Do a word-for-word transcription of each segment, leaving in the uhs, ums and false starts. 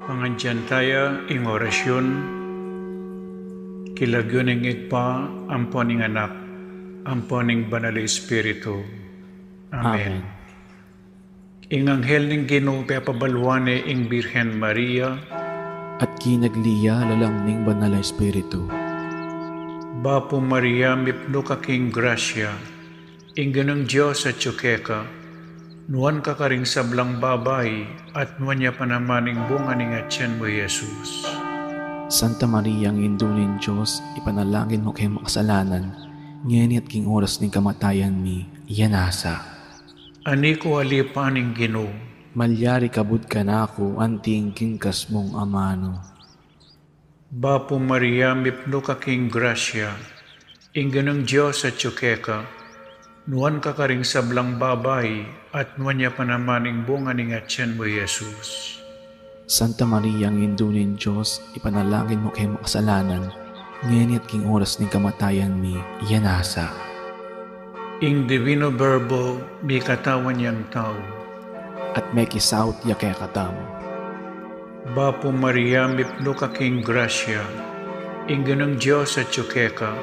Pangadyan taya ing orasyun, king lagyu ning Ibpa, ampo ning Anak, ampo ning Banal a Espiritu. Amen. Amen. Ing anghel ning Ginu pepabaluan ne ing Birhen Maria. At kinagli ya lalam ning Banal a Espiritu. Bapu Maria, mipnu ka king grasya, ing Ginung Dios atyu keka, nuan ka karing sablang babai, at nuan ya pa naman ing bunga ning atyan mu, Jesus. Santa Maria, Indu ning Dios, ipanalangin mu keng makasalanan, ngeni at king oras ning kamatayan mi. Amen. Ani ku alipan ing Ginu. Malyari kabud kanaku anti ing kingkas mung amanu. Bapu Maria, mipnu ka king grasya, ing Ginung Dios atyu keka, nuan ka karing sablang babai, at nuan ya pa naman ing bunga ning atyan mu, Jesus. Santa Maria, Indu ning Dios, ipanalangin mu keng makasalanan, ngeni at king oras ning kamatayan mi. Amen. Ing Divino Verbo mikatawan yang tau. At mekisaut ya kekatamu. Bapu Maria, mipnu ka king grasya, ing Ginung Dios atyu keka,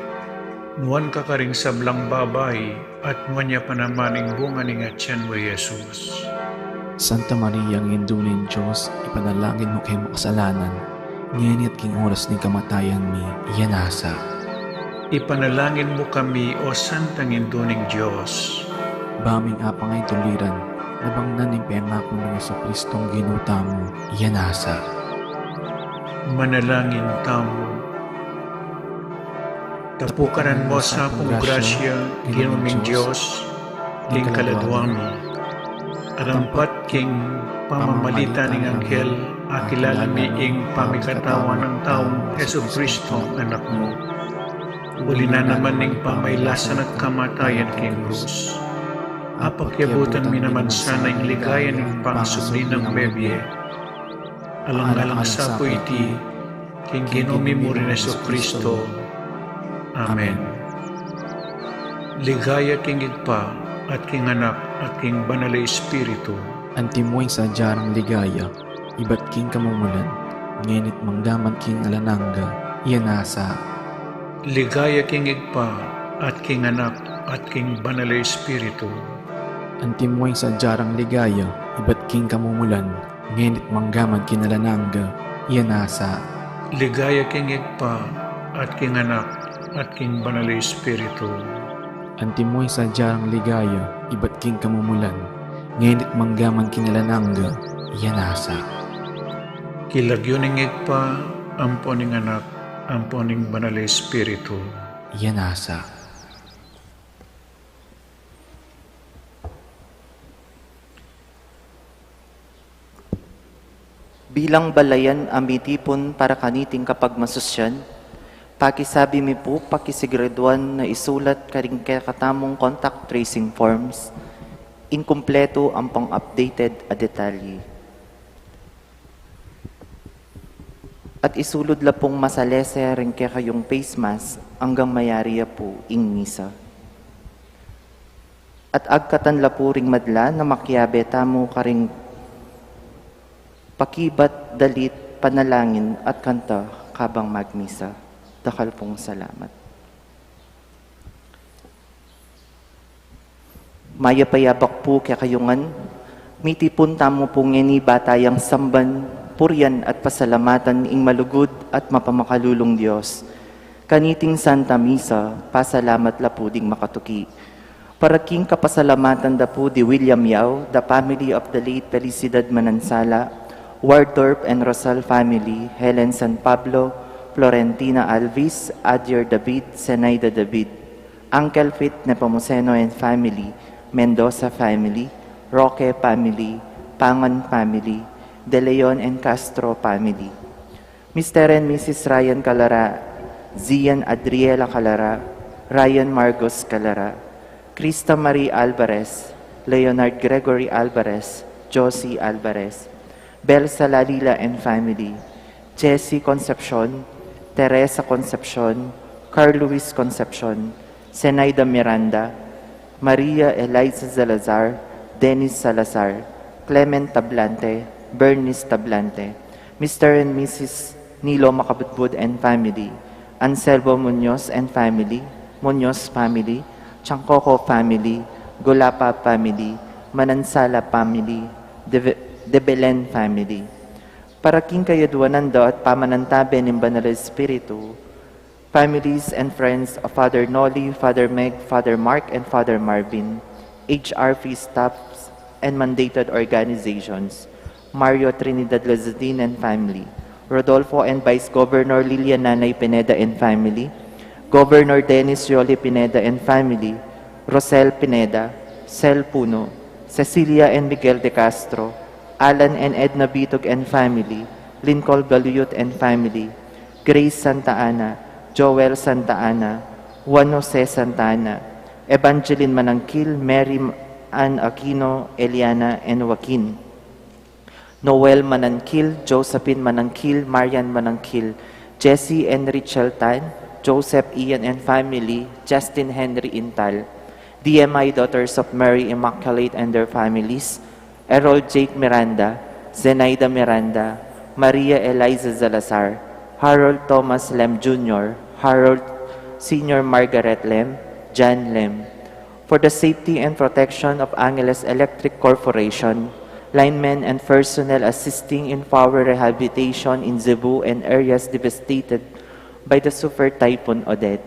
nuan ka karing sablang babai, at nuan ya pa naman ing bunga ning atyan mu, Jesus. Santa Maria, Indu ning Dios, ipanalangin mu keng makasalanan, ngeni at king oras ning kamatayan mi. Amen. Ipanalangin mu kami, O Santang Indu ning Dios. Ba ming apang a ituliran, nabangnan ning pengaku nang Jesucristong Ginu tamu. Amen. Manalangin tamu. Tapukanan mu sa kung grasya, Ginu ming Dios, king kaladwa mi. Arampat king pamamalitan ning anghel, akilala mi ing pamikatawan nang taung Jesucristo, Anak mu. Uli na naman ning pamailasan at kamatayan king krus, apakyabutan mi naman sana ing ligaya ning pangasubli nang mebie. Alang-alang sa pu iti, king Ginu mi mu ring Jesucristo. Amen. Ligaya king Ibpa, at king Anak, at king Banal a Espiritu. Antimo ing sadya rang ligaya, ibat king kamumulan, ngeni't manggaman king alang angga. Amen. Ligaya king Ibpa, at king Anak, at king Banal a Espiritu. Antimo ing sadya rang ligaya, ibat king kamumulan, ngeni't manggaman king alang angga. Amen. Ligaya king Ibpa, at king Anak, at king Banal a Espiritu. Antimo ing sadya rang ligaya, ibat king kamumulan, ngeni't manggaman king alang angga. Amen. King lagyu ning Ibpa, ampo ning Anak, ampo ning Banal a Espiritu. Amen. Bilang balayan a mitipun para kaniting kapagmasusyan, pakisabi mi pu pakisiguraduan na isulat karing kekatamung contact tracing forms ing kumpletu ampong updated a detalye. At isulud la pung masalese ring kekayung face mask anggang mayari ya pu ing misa. At agkatan la pu ring madla na makiabe tamu karing pakibat, dalit, panalangin at kanta kabang magmisa. Dakal pung salamat. Mayap a yabak pu kekayu ngan. Mitipun tamu pu ngeni ba tayang samban, purian at pasalamatan ing malugud at mapamakalulung Dios. Kaniting Santa Misa, pasalamat la pu ding makatuki. Para king kapasalamatan da pu di William Yao, the family of the late Felicidad Manansala, Wardorp and Rosal family, Helen San Pablo, Florentina Alvis, Adier David, Zenaida David, Uncle Pete Nepomuceno and family, Mendoza family, Roque family, Pangan family, De Leon and Castro family. Mister and Missus Ryan Calara, Zian Adriela Calara, Ryan Marcos Calara, Krista Marie Alvarez, Leonard Gregory Alvarez, Josie Alvarez, Bel Salalila and family, Jessie Concepcion, Teresa Concepcion, Carl Luis Concepcion, Zenaida Miranda, Maria Eliza Salazar, Dennis Salazar, Clement Tablante, Bernice Tablante, Mister and Missus Nilo Makabudbud and family, Anselmo Muñoz and family, Muñoz family, Chancoco family, Gulapa family, Manansala family, De, De Belen family. Para king kayadwanan da at pamanantabe ning Banal Espiritu, families and friends of Father Noli, Father Meg, Father Mark, and Father Marvin, H R P staffs, and mandated organizations, Mario Trinidad Lazadin and family, Rodolfo and Vice Governor Lilian Nanay Pineda and family, Governor Dennis Yoli Pineda and family, Rosel Pineda, Sel Puno, Cecilia and Miguel de Castro, Alan and Edna Bitog and family, Lincoln Galuyot and family, Grace Santa Ana, Joel Santa Ana, Juan Jose Santa Ana, Evangeline Manangkil, Mary Ann Aquino, Eliana, and Joaquin. Noel Manangkil, Josephine Manangkil, Marian Manangkil, Jesse and Richel Tan, Joseph Ian and family, Justin Henry Intal, D M I Daughters of Mary Immaculate and their families, Errol Jake Miranda, Zenaida Miranda, Maria Eliza Salazar, Harold Thomas Lem Junior, Harold Senior Margaret Lem, John Lem. For the safety and protection of Angeles Electric Corporation, linemen and personnel assisting in power rehabilitation in Cebu and areas devastated by the Super Typhoon Odette.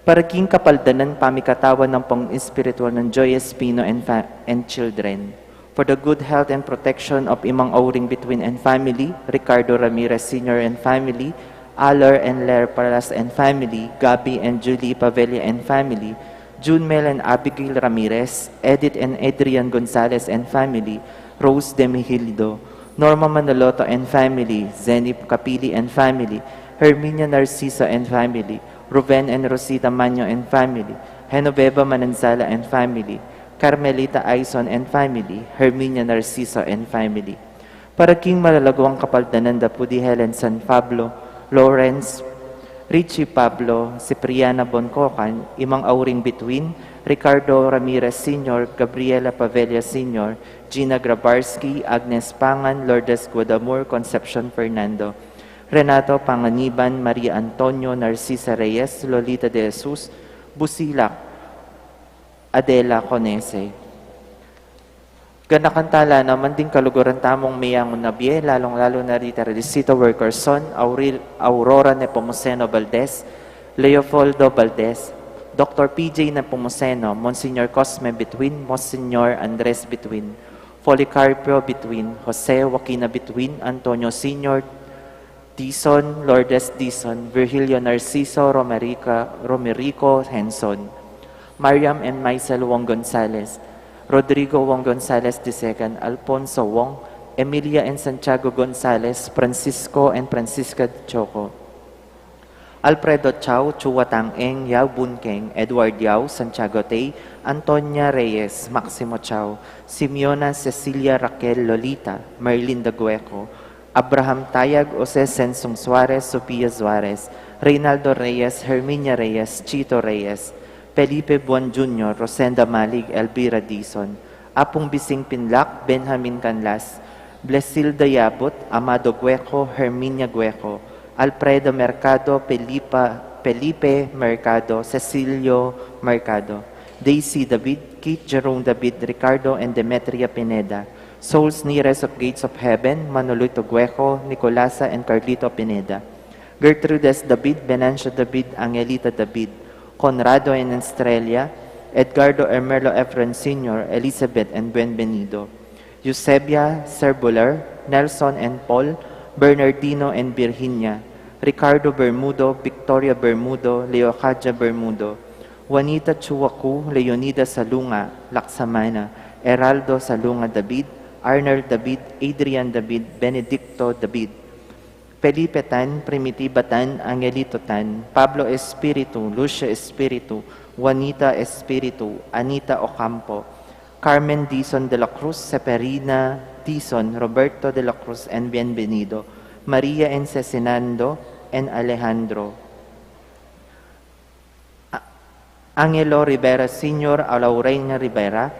Para king kapaldanan pamikatawan ampong espiritual nang Joy Espino and, fa- and children. For the good health and protection of Imang Auring Bituin and family, Ricardo Ramirez Senior and family, Alar and Ler Palas and family, Gabby and Julie Pavella and family, Junmel and Abigail Ramirez, Edith and Adrian Gonzalez and family, Rose Demihildo, Norma Manoloto and family, Zenny Capili and family, Herminia Narciso and family, Ruben and Rosita Manyo and family, Genoveva Manansala and family, Carmelita Aison and family, Herminia Narciso and family. Para king malalaguang kapaldanan da pu di Helen San Pablo, Lawrence, Richie Pablo, Cipriana Boncocan, Imang Auring Bituin, Ricardo Ramirez Senior, Gabriela Pavella Senior, Gina Grabarski, Agnes Pangan, Lourdes Guadamur, Concepcion Fernando, Renato Panganiban, Maria Antonio, Narcisa Reyes, Lolita de Jesus, Busilak, Adela Conese. Ganakan tala naman ding kaluguran tamung meyangu na bie, lalung-lalu na rita Relisita Wilkerson, Auril, Aurora Nepomuceno Valdez, Leopoldo Valdez, Doctor P J Nepomuceno, Monsignor Cosme Bituin, Monsignor Andres Bituin, Policarpio Bituin, Jose Joaquina Bituin, Antonio Senior Dizon, Lourdes Dizon, Virgilio Narciso Romerica, Romerico Henson, Mariam and Maisel Wong Gonzalez, Rodrigo Wong Gonzalez the second, Alfonso Wong, Emilia and Santiago Gonzalez, Francisco and Francisca Choco, Alfredo Chao, Chua Tang Eng, Yao Bun Keng, Edward Yao, Santiago Tay, Antonia Reyes, Maximo Chao, Simeona Cecilia Raquel Lolita, Merlinda Gueco, Abraham Tayag, Jose Sensong Suarez, Sofia Suarez, Reynaldo Reyes, Herminia Reyes, Chito Reyes, Felipe Buan Junior, Rosenda Malig, Elvira Dizon, Apung Bising Pinlac, Benjamin Canlas, Blesilda Yabut, Amado Gueco, Herminia Gueco, Alfredo Mercado, Felipa, Felipe Mercado, Cecilio Mercado, Daisy David, Keith Jerome David, Ricardo and Demetria Pineda, Souls Nearest of Gates of Heaven, Manolito Gueco, Nicolasa and Carlito Pineda, Gertrudes David, Venancio David, Angelita David, Conrado and Estrella, Edgardo Hermelo Efren Senior, Elizabeth and Buenvenido, Eusebia Serbular, Nelson and Paul, Bernardino and Virginia, Ricardo Bermudo, Victoria Bermudo, Leocadia Bermudo, Juanita Chuacu, Leonida Salunga, Laksamana, Heraldo Salunga David, Arnold David, Adrian David, Benedicto David, Felipe Tan, Primitiba Tan, Angelito Tan, Pablo Espiritu, Lucia Espiritu, Juanita Espiritu, Anita Ocampo, Carmen Dizon de la Cruz, Seferina Dizon, Roberto de la Cruz, and Bienvenido, Maria and Cesinando, and Alejandro. A-, Angelo Rivera Senior, Laurenia Rivera,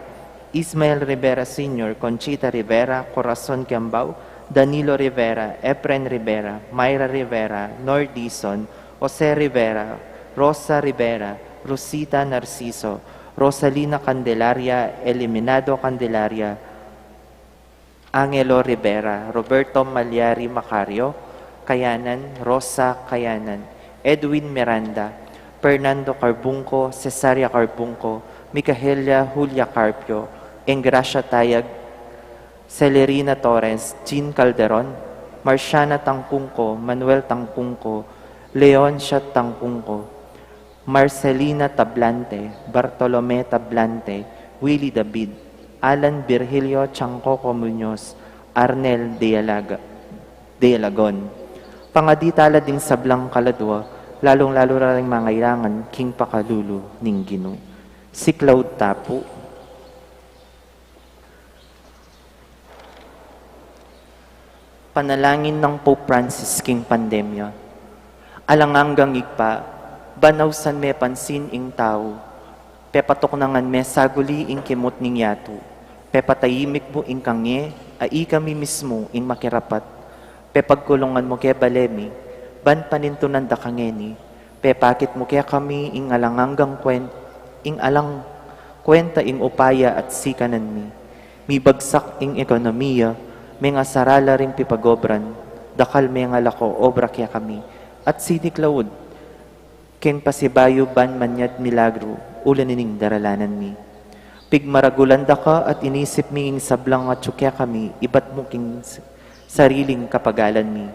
Ismael Rivera Senior, Conchita Rivera, Corazon Kiambao, Danilo Rivera, Efren Rivera, Myra Rivera, Nor Dizon, Jose Rivera, Rosa Rivera, Rosita Narciso, Rosalina Candelaria, Eliminado Candelaria, Angelo Rivera, Roberto Malyari Macario, Kayanan, Rosa Kayanan, Edwin Miranda, Fernando Carbungco, Cesaria Carbungco, Micaelia Julia Carpio, Engracia Tayag, Celerina Torres, Jean Calderon, Marciana Tangcungco, Manuel Tangcungco, Leoncia Tangcungco, Marcelina Tablante, Bartolome Tablante, Willie David, Alan Virgilio Chancoco Muñoz, Arnel de Alaga-, de Alagon. Pangadi tala ding sablang kaladua, lalung-lalu la ring mangailangan king pakalulu ning Ginu. Siklaud ta pu. Panalangin nang Pope Francis king pandemya. Alang anggang Ibpa, ban ausan me pansin ing tau, pepatuknangan me saguli ing kimut ning yatu, pepatahimik mu ing kangge, a ikami mismu ing makirapat, pepagkulungan mu ke bale mi, ban panintunan da kangeni, pepakit mu kekami ing alang anggang kwen-, ing alang kwenta ing upaya at sikanan mi. Mibagsak ing ekonomiya, mengasarala ring pipagobran, dakal mengalako obra kekami, at siniklaud keng pasibayu ban manyad milagru, uli na ning daralanan mi. Pigmaragulan da ka at inisip mi ing sablang atyu kekami, ibat mu king s-, sariling kapagalan mi.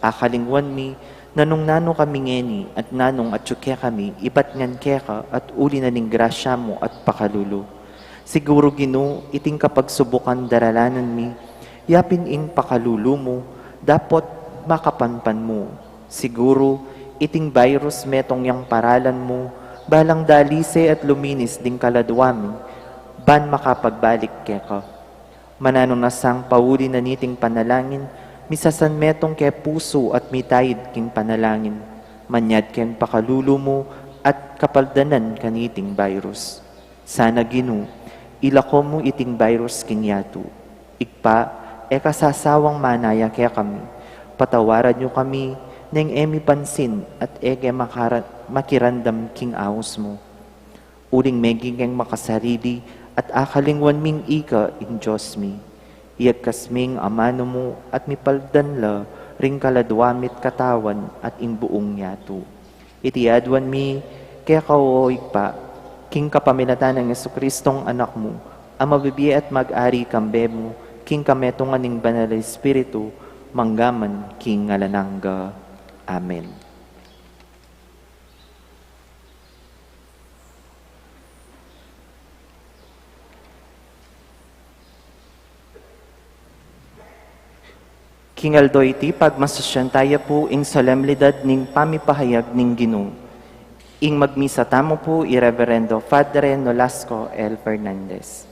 Akalingwan mi, nanung nanu kami ngeni, at nanung atyu kekami, ibat ngan keka, at uli na ning grasya mu at pakalulu. Siguru, Ginu, iting kapagsubukan daralanan mi, yapin ing pakalulu mu, dapot makapanpan mu. Siguru, iting virus metung yang paralan mu, balang dalise at luminis ding kaladua mi, ban makapagbalik keka. Mananu na sang pauli na niting panalangin, misasan metung ke pusu at mitayid king panalangin, manyad keng pakalulu mu at kapaldanan kaniting virus. Sana, Ginu, ilako mu iting virus king yatu. Ibpa, e ka sasawang manaya kekami. Patawaran yu kami, neng e mi pansin at e ke makara-, makiramdam king aus mu. Uling meging keng makasarili at akalingwan ming ika ing Dios mi. Iyagkas ming amanu mu at mipaldan la ring kaladua mi't katawan at ing buung yatu. Iti aduan mi keka, o Ibpa, king kapamilatan nang Jesucristong Anak mu, a mabibie at mag-ari kambe mu, king kametungan ning Banal a Espiritu, mangga man king alang angga. Amen. King aldo iti, pagmasusyan taya pu ing solemnidad ning pamipahayag ning Ginu. Ing magmisa tamu pu i Reverendo Padre Nolasco L. Fernandez.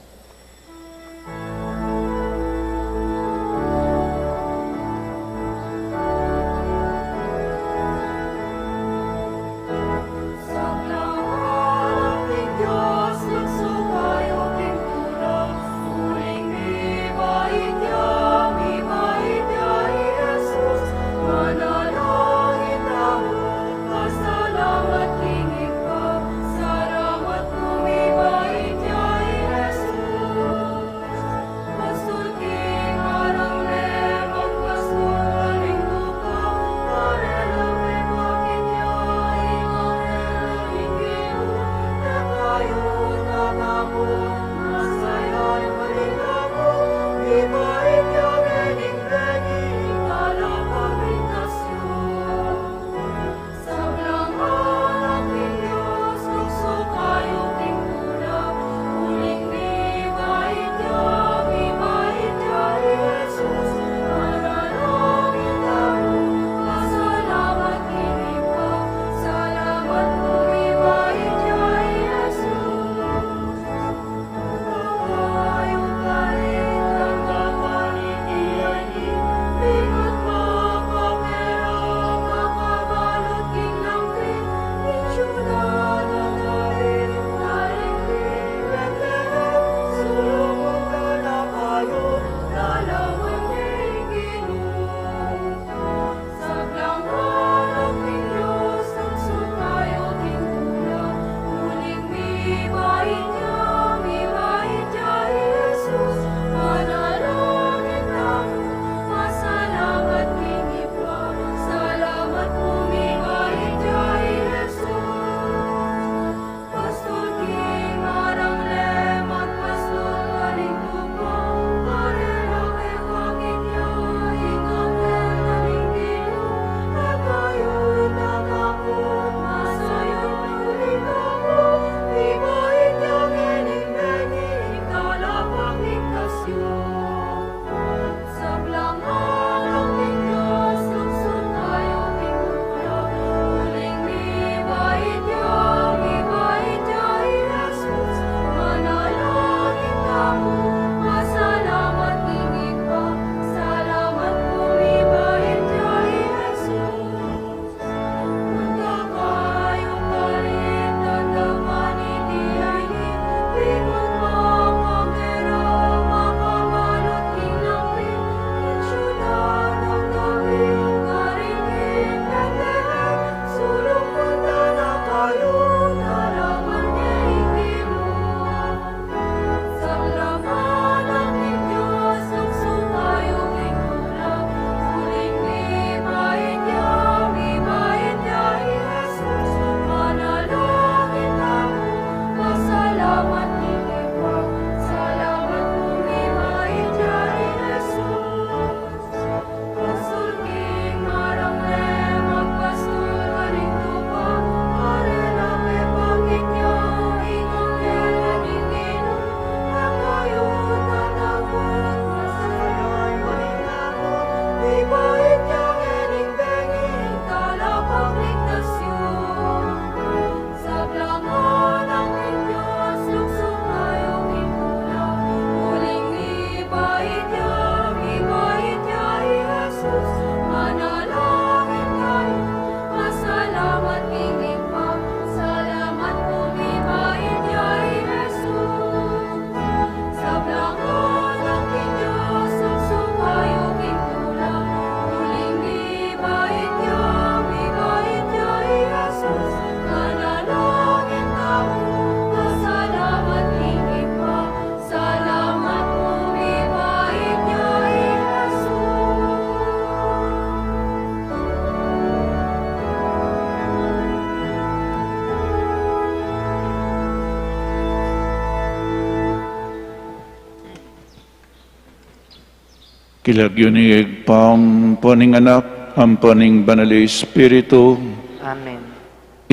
King lagyu ning Ibpa, ampo ning Anak, ampo ning Banal a Espiritu. Amen.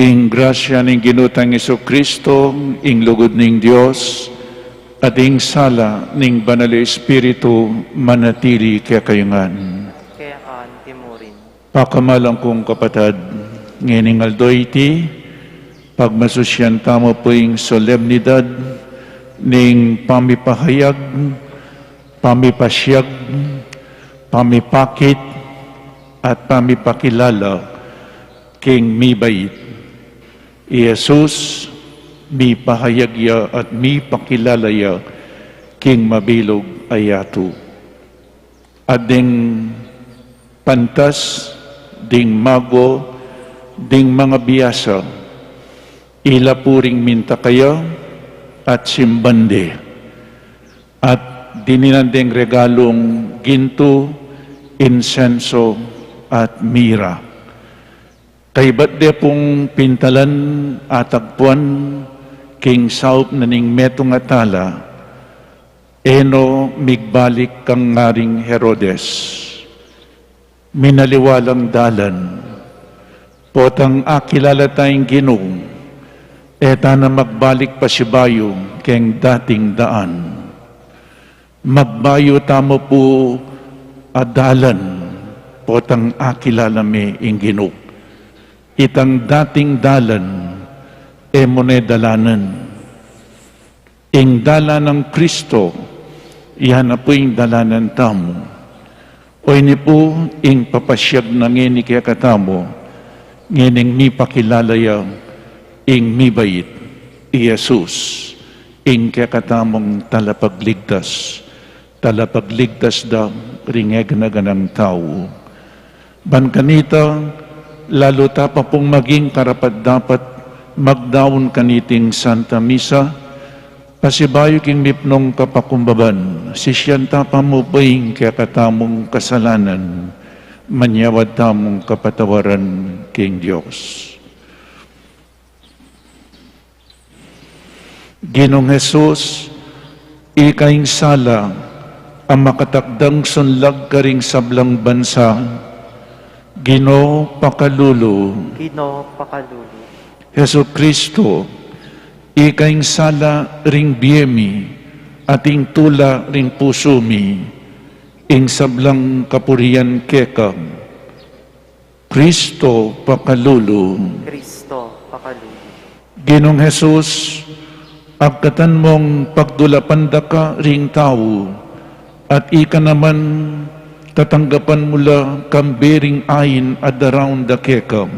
Ing grasya ning Ginu tang Jesucristo, ing lugud ning Dios, at ing sala ning Banal a Espiritu manatili kekayu ngan. Keka mu rin. Pakamalan kung kapatad, ngening aldo iti, pagmasusyan tamu pu ing solemnidad ning pamipahayag, pamipasiag, pamipakit, at pamipakilala king mibait. I Jesus, mipahayag ya at mipakilala ya king mabilug a yatu. At ding pantas, ding mago, ding mangabiasa, ila pu ring minta kaya at simban de. At dininan deng regalung gintu, insenso, at mira. Kaybat de pung pintalan, atagpuan king saup na ning metung a tala, e no migbalik kang Aring Herodes. Minaliwa lang dalan. Potang akilala tayang Ginu, e tana magbalik pasibayu keng dating daan. Magbayu tamu pu a dalan, potang akilala me ing Ginu. Itang dating dalan, e mu ne dalanan. Ing dalan nang Kristo, ya na pu ing dalanan tamu. Oyni pu ing papasiag na ngeni kekatamu, ngening mipakilala ya ing mibait, i Jesus, ing kekatamung talapagligtas, talapagligtas da ring eganaganang tau. Ban kanita, lalu ta pa pung maging karapat-dapat magdaun kaniting Santa Misa, pasibayu king mipnung kapakumbaban, sisian ta pa mu pu ing kekatamung kasalanan, manyawad tamung kapatawaran king Dios. Ginung Jesus, ika ing sala a makatakdang sunlag karing sablang bansa, Ginu pakalulu. Ginu pakalulu. Jesucristo, ika ing sala ring bie mi, at ing tula ring pusu mi, ing sablang kapurian keka. Kristo pakalulu. Kristo pakalulu. Ginung Jesus, agkatan mung pagdulapan da ka ring tau, at ika naman tatanggapan mu la kambe ring ain a daraun da keka.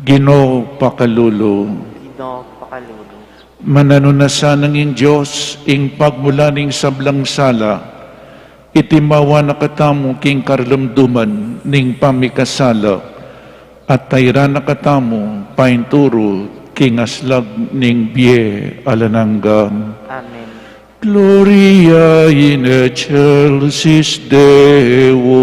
Ginu pakalulu. Ginu pakalulu. Mananu na sanang ing Dios, ing pagmula ning sablang sala, itimawa na katamu king karlumduman ning pamikasala, at tairan na katamu painturu king aslag ning bie alang angga. Amen. Gloria in excelsis Deo.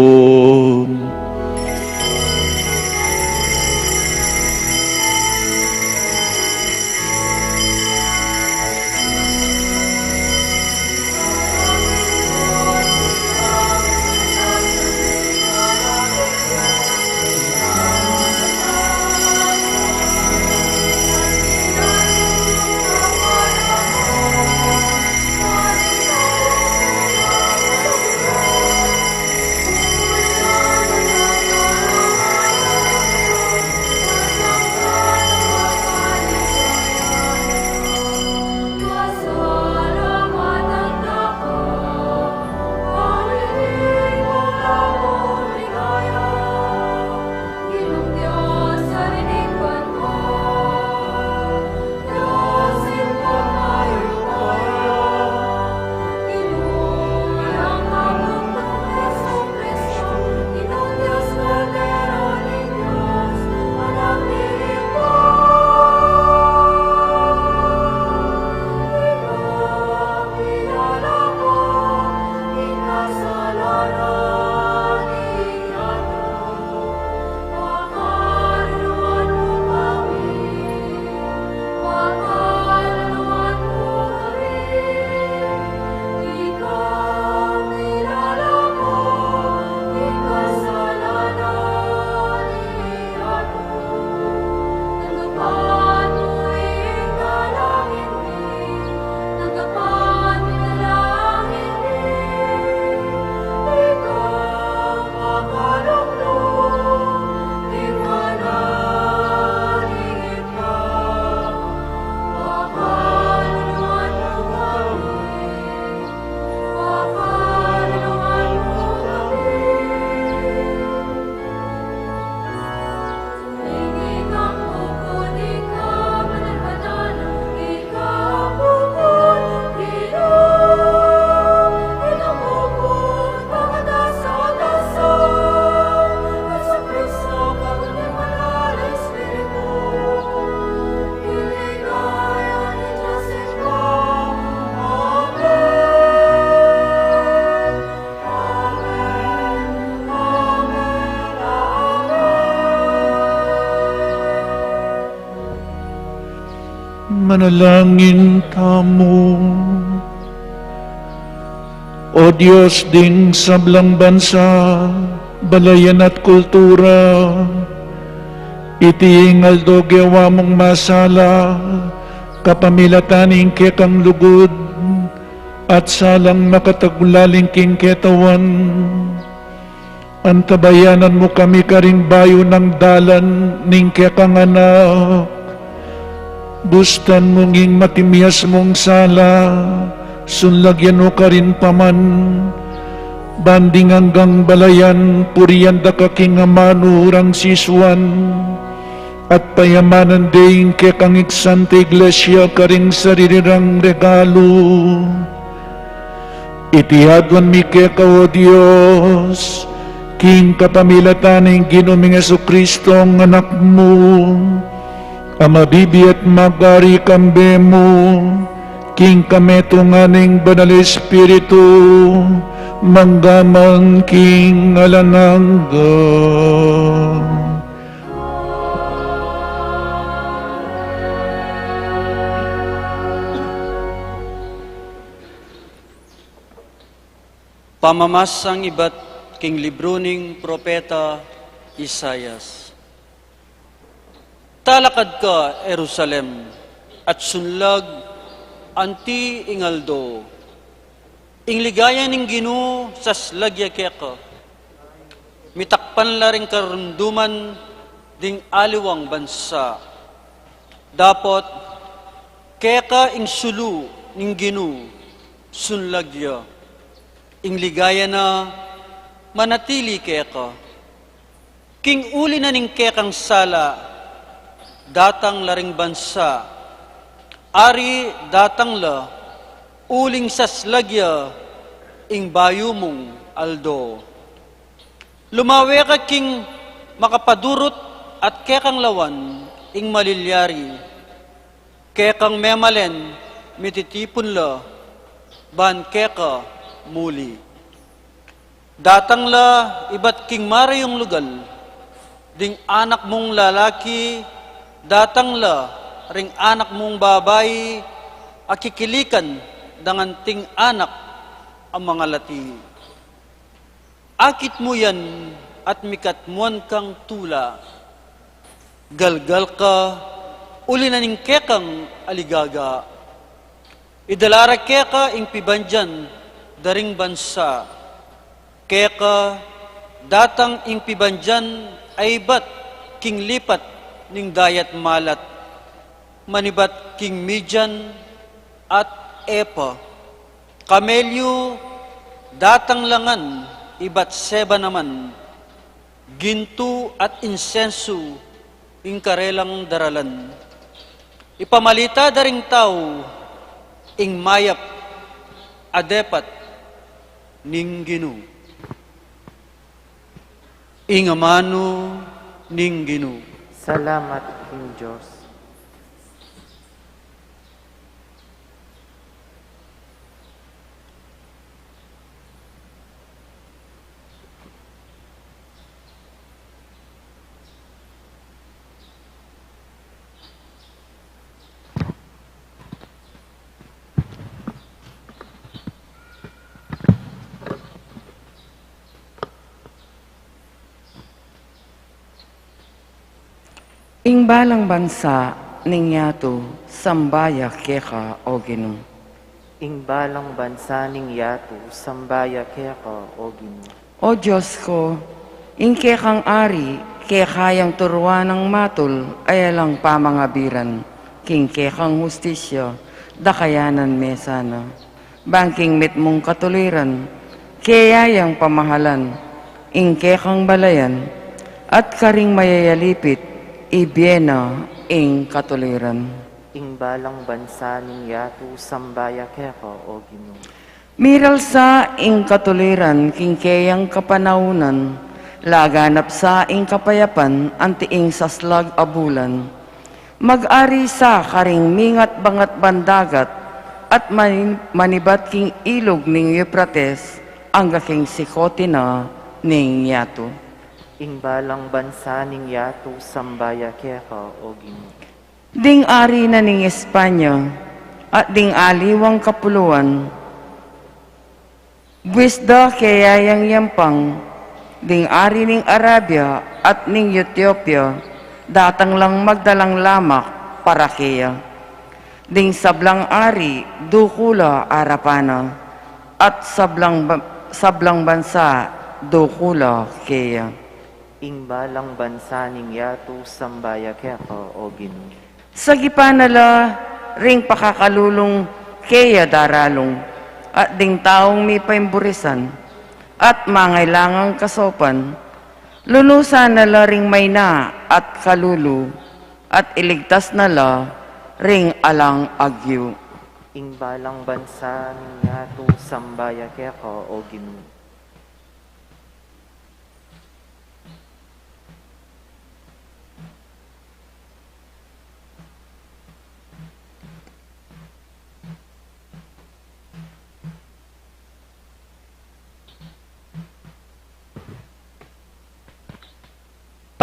Manalangin tamu. O Dios ding sablang bansa, balayan at kultura, iti ing aldo gewa mung masala kapamilatan ning kekang lugud at salang makatagulaling king ketawan. Antabayanan mu kami karing bayu nang dalan ning kekang anak. Bustan mu ing matimias mung sala, sunlagyan mu karin paman. Ban ding anggang balayan, purian da ka king amanu rang sisuan. At payamanan de ing kekang Santa Iglesia karing sarili rang regalu. Iti aduan mi keka, O Dios, king kapamilatan ning Ginu ming Jesucristo, ing Anak mu, a mabibie at magari kambe mu, king kametungan ning Banal Espiritu, mangga man king alang angga. Pamamasang ibat king libru ning propeta Isaias. Talakad ka, Jerusalem, at sunlag anti ing aldo. Ing ligaya ning Ginu saslag ya keka. Mitakpan la ring karunduman ding aliwang bansa. Dapot keka ing sulu ning Ginu, sunlag ya. Ing ligaya na manatili keka. King uli na ning kekang sala, datang la ring bansa. Ari, datang la, uling saslag ya ing bayu mung aldo. Lumawe ka king makapadurut at kekang lawan ing malilyari. Kekang memalen mititipun la, ban keka muli. Datang la ibat king marayung lugal ding anak mung lalaki, datang la ring anak mung babai, a kikilikan dangan ting anak a mangalati. Akit mu yan at mikatmuan kang tula. Galgal ka, uli na ning kekang aligaga. Idala ra keka ing pibandian da ring bansa. Keka datang ing pibandian a ibat king lipat ning dayat malat. Manibat king Midian at Epa. Kamelyu datang la ngan ibat Seba naman. Gintu at insensu ing karelang daralan. Ipamalita da ring tau ing mayap a depat ning Ginu. Ing amanu ning Ginu. Salamat king Dios. Ing balang bansa ning yatu, samba ya keka, o Ginu. Ing balang bansa ning yatu, samba ya keka, o Ginu. O Dios ku, ing kekang ari, keka yang turuan nang matul a alang pamangabiran, king kekang hustisya, dakayanan me sana. Bang king mitmung katuliran, keya yang pamahalan ing kekang balayan, at karing mayayalipit, ibie na ing katuliran. Ing balang bansa ning yatu, samba ya keka, o Ginu. Miral sa ing katuliran king keyang kapanaunan, laganap sa ing kapayapan anti ing saslag a bulan. Mag-ari sa karing mingat bangat bandagat, at mani-, manibat king ilug ning Euphrates, angga king sikote na ning yatu. Ing balang bansa ning yatu, samba ya keka, o Ginu. Ding ari na ning Espanya at ding aliwang kapuluan, buis da keya yang yampang, ding ari ning Arabia at ning Etiopia, datang lang magdalang lamak para keya. Ding sablang ari, duku la arapan na, at sablang ba-, sablang bansa, duku la keya. Ing balang bansa ning yatu, samba ya keka, o Ginu. Sagipan na la ring pakakalulung keya daralung, at ding taung mipaimburisan, at mangailangang kasopan, lunusan na la ring maina at kalulu, at iligtas na la ring alang agyu. Ing balang bansa ning yatu, samba ya keka, o Ginu.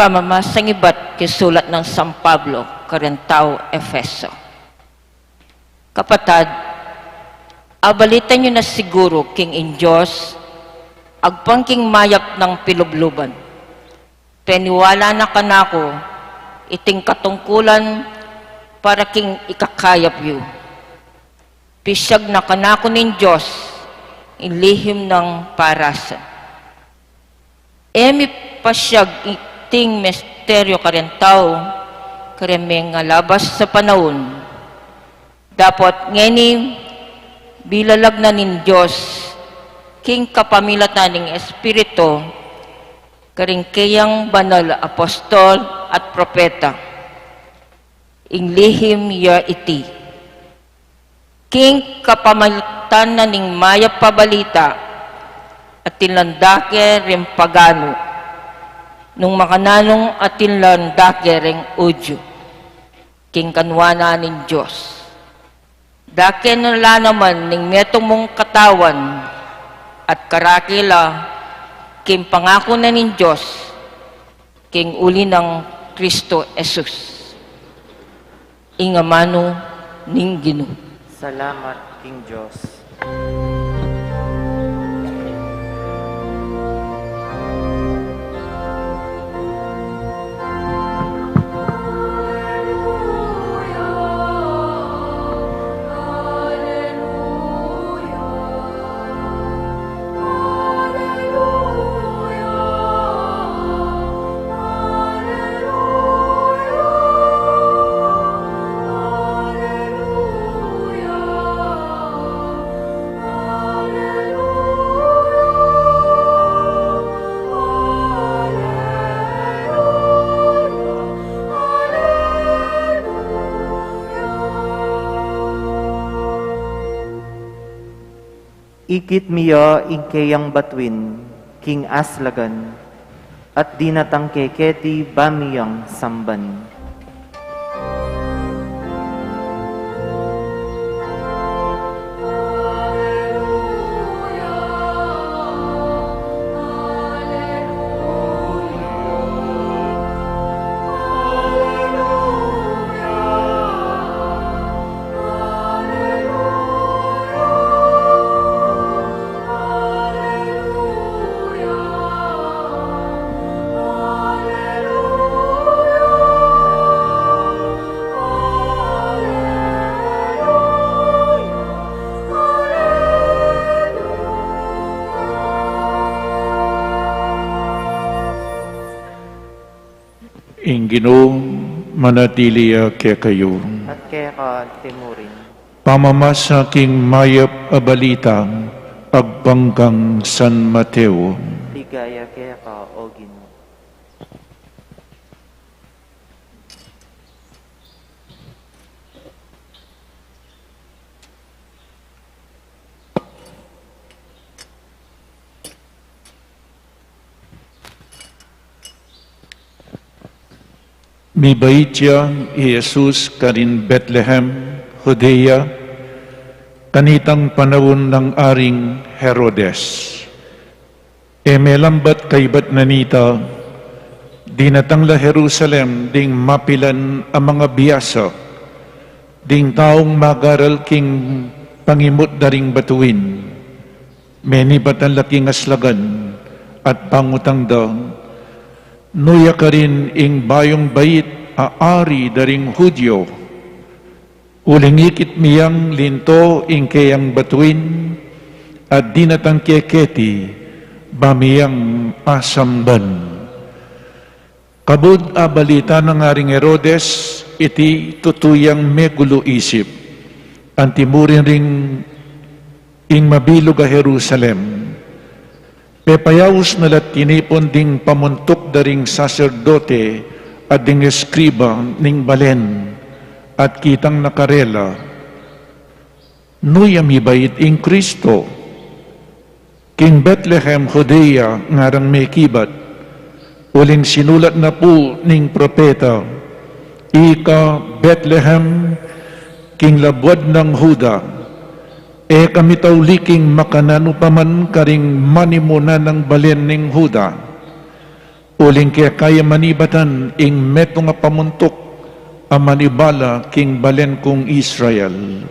Pamamasang ibat king sulat nang San Pablo karing taga Efeso. Kapatad, abalita yu na siguru king ing Dios agpang king mayap nang pilubluban. Peniwala na kanaku iting katungkulan para king ikakayap yu. Pisyag na kanaku ning Dios ing lihim nang parasan. E mi pasyag iting misteryu karing tau, karing mengalabas a panaun. Dapot ngeni, bilalag na ning Dios king kapamilatan ning Espiritu karing keyang banal a apostol at propeta. Ing lihim ya iti. King kapamilatan na ning mayap a balita, atin lang dake ring paganu, nung makananu atin lang dake ring Judio, king kanwanan ning Dios. Dake na la naman ning metung mung katawan at karake la king pangaku na ning Dios, king uli nang Kristo Jesus. Ing amanu ning Ginu. Salamat king Dios. Ikit mi ya ing keyang batuin king aslagan, at dinatang ke keti ba mi yang samban. Ing Ginu manatili ya kekayu. At keka mu rin. Pamamasa king mayap a balita agpang kang San Mateo. Ligaya keka, o Ginu. Mibait ya i Jesus karin Betlehem, Judea, kanitang panaun nang Aring Herodes. E melambat kaybat na nita, Dinatang la Jerusalem ding mapilan a mangabiasa, ding taung magaral king pangimut da ring batuin. Menibatan la king aslagan at pangutang da, "Nu ya karin ing bayung bait a ari da ring Judio? Uling ikit mi yang linto ing keyang batuin, at dinatang ke keti ba mi yang asamban." Kabud abalita na nang Herodes iti tutu yang megulu isip, antimurin ring ing mabilug a Jerusalem. Pepayaus na la't tinipun ding pamuntuk da ring saserdote at ding eskriba ning balen, at kitang na karela, "Nu ya mibait ing Kristo? King Betlehem Judea ngarang mekibat, uling sinulat na pu ning propeta, 'Ika, Betlehem, king labuad nang Juda, e ka mitauli king makananu pa man karing manimunan nang balen ning Juda, uling keka ya manibatan ing metung a pamuntuk a manibala king balen kung Israel.'"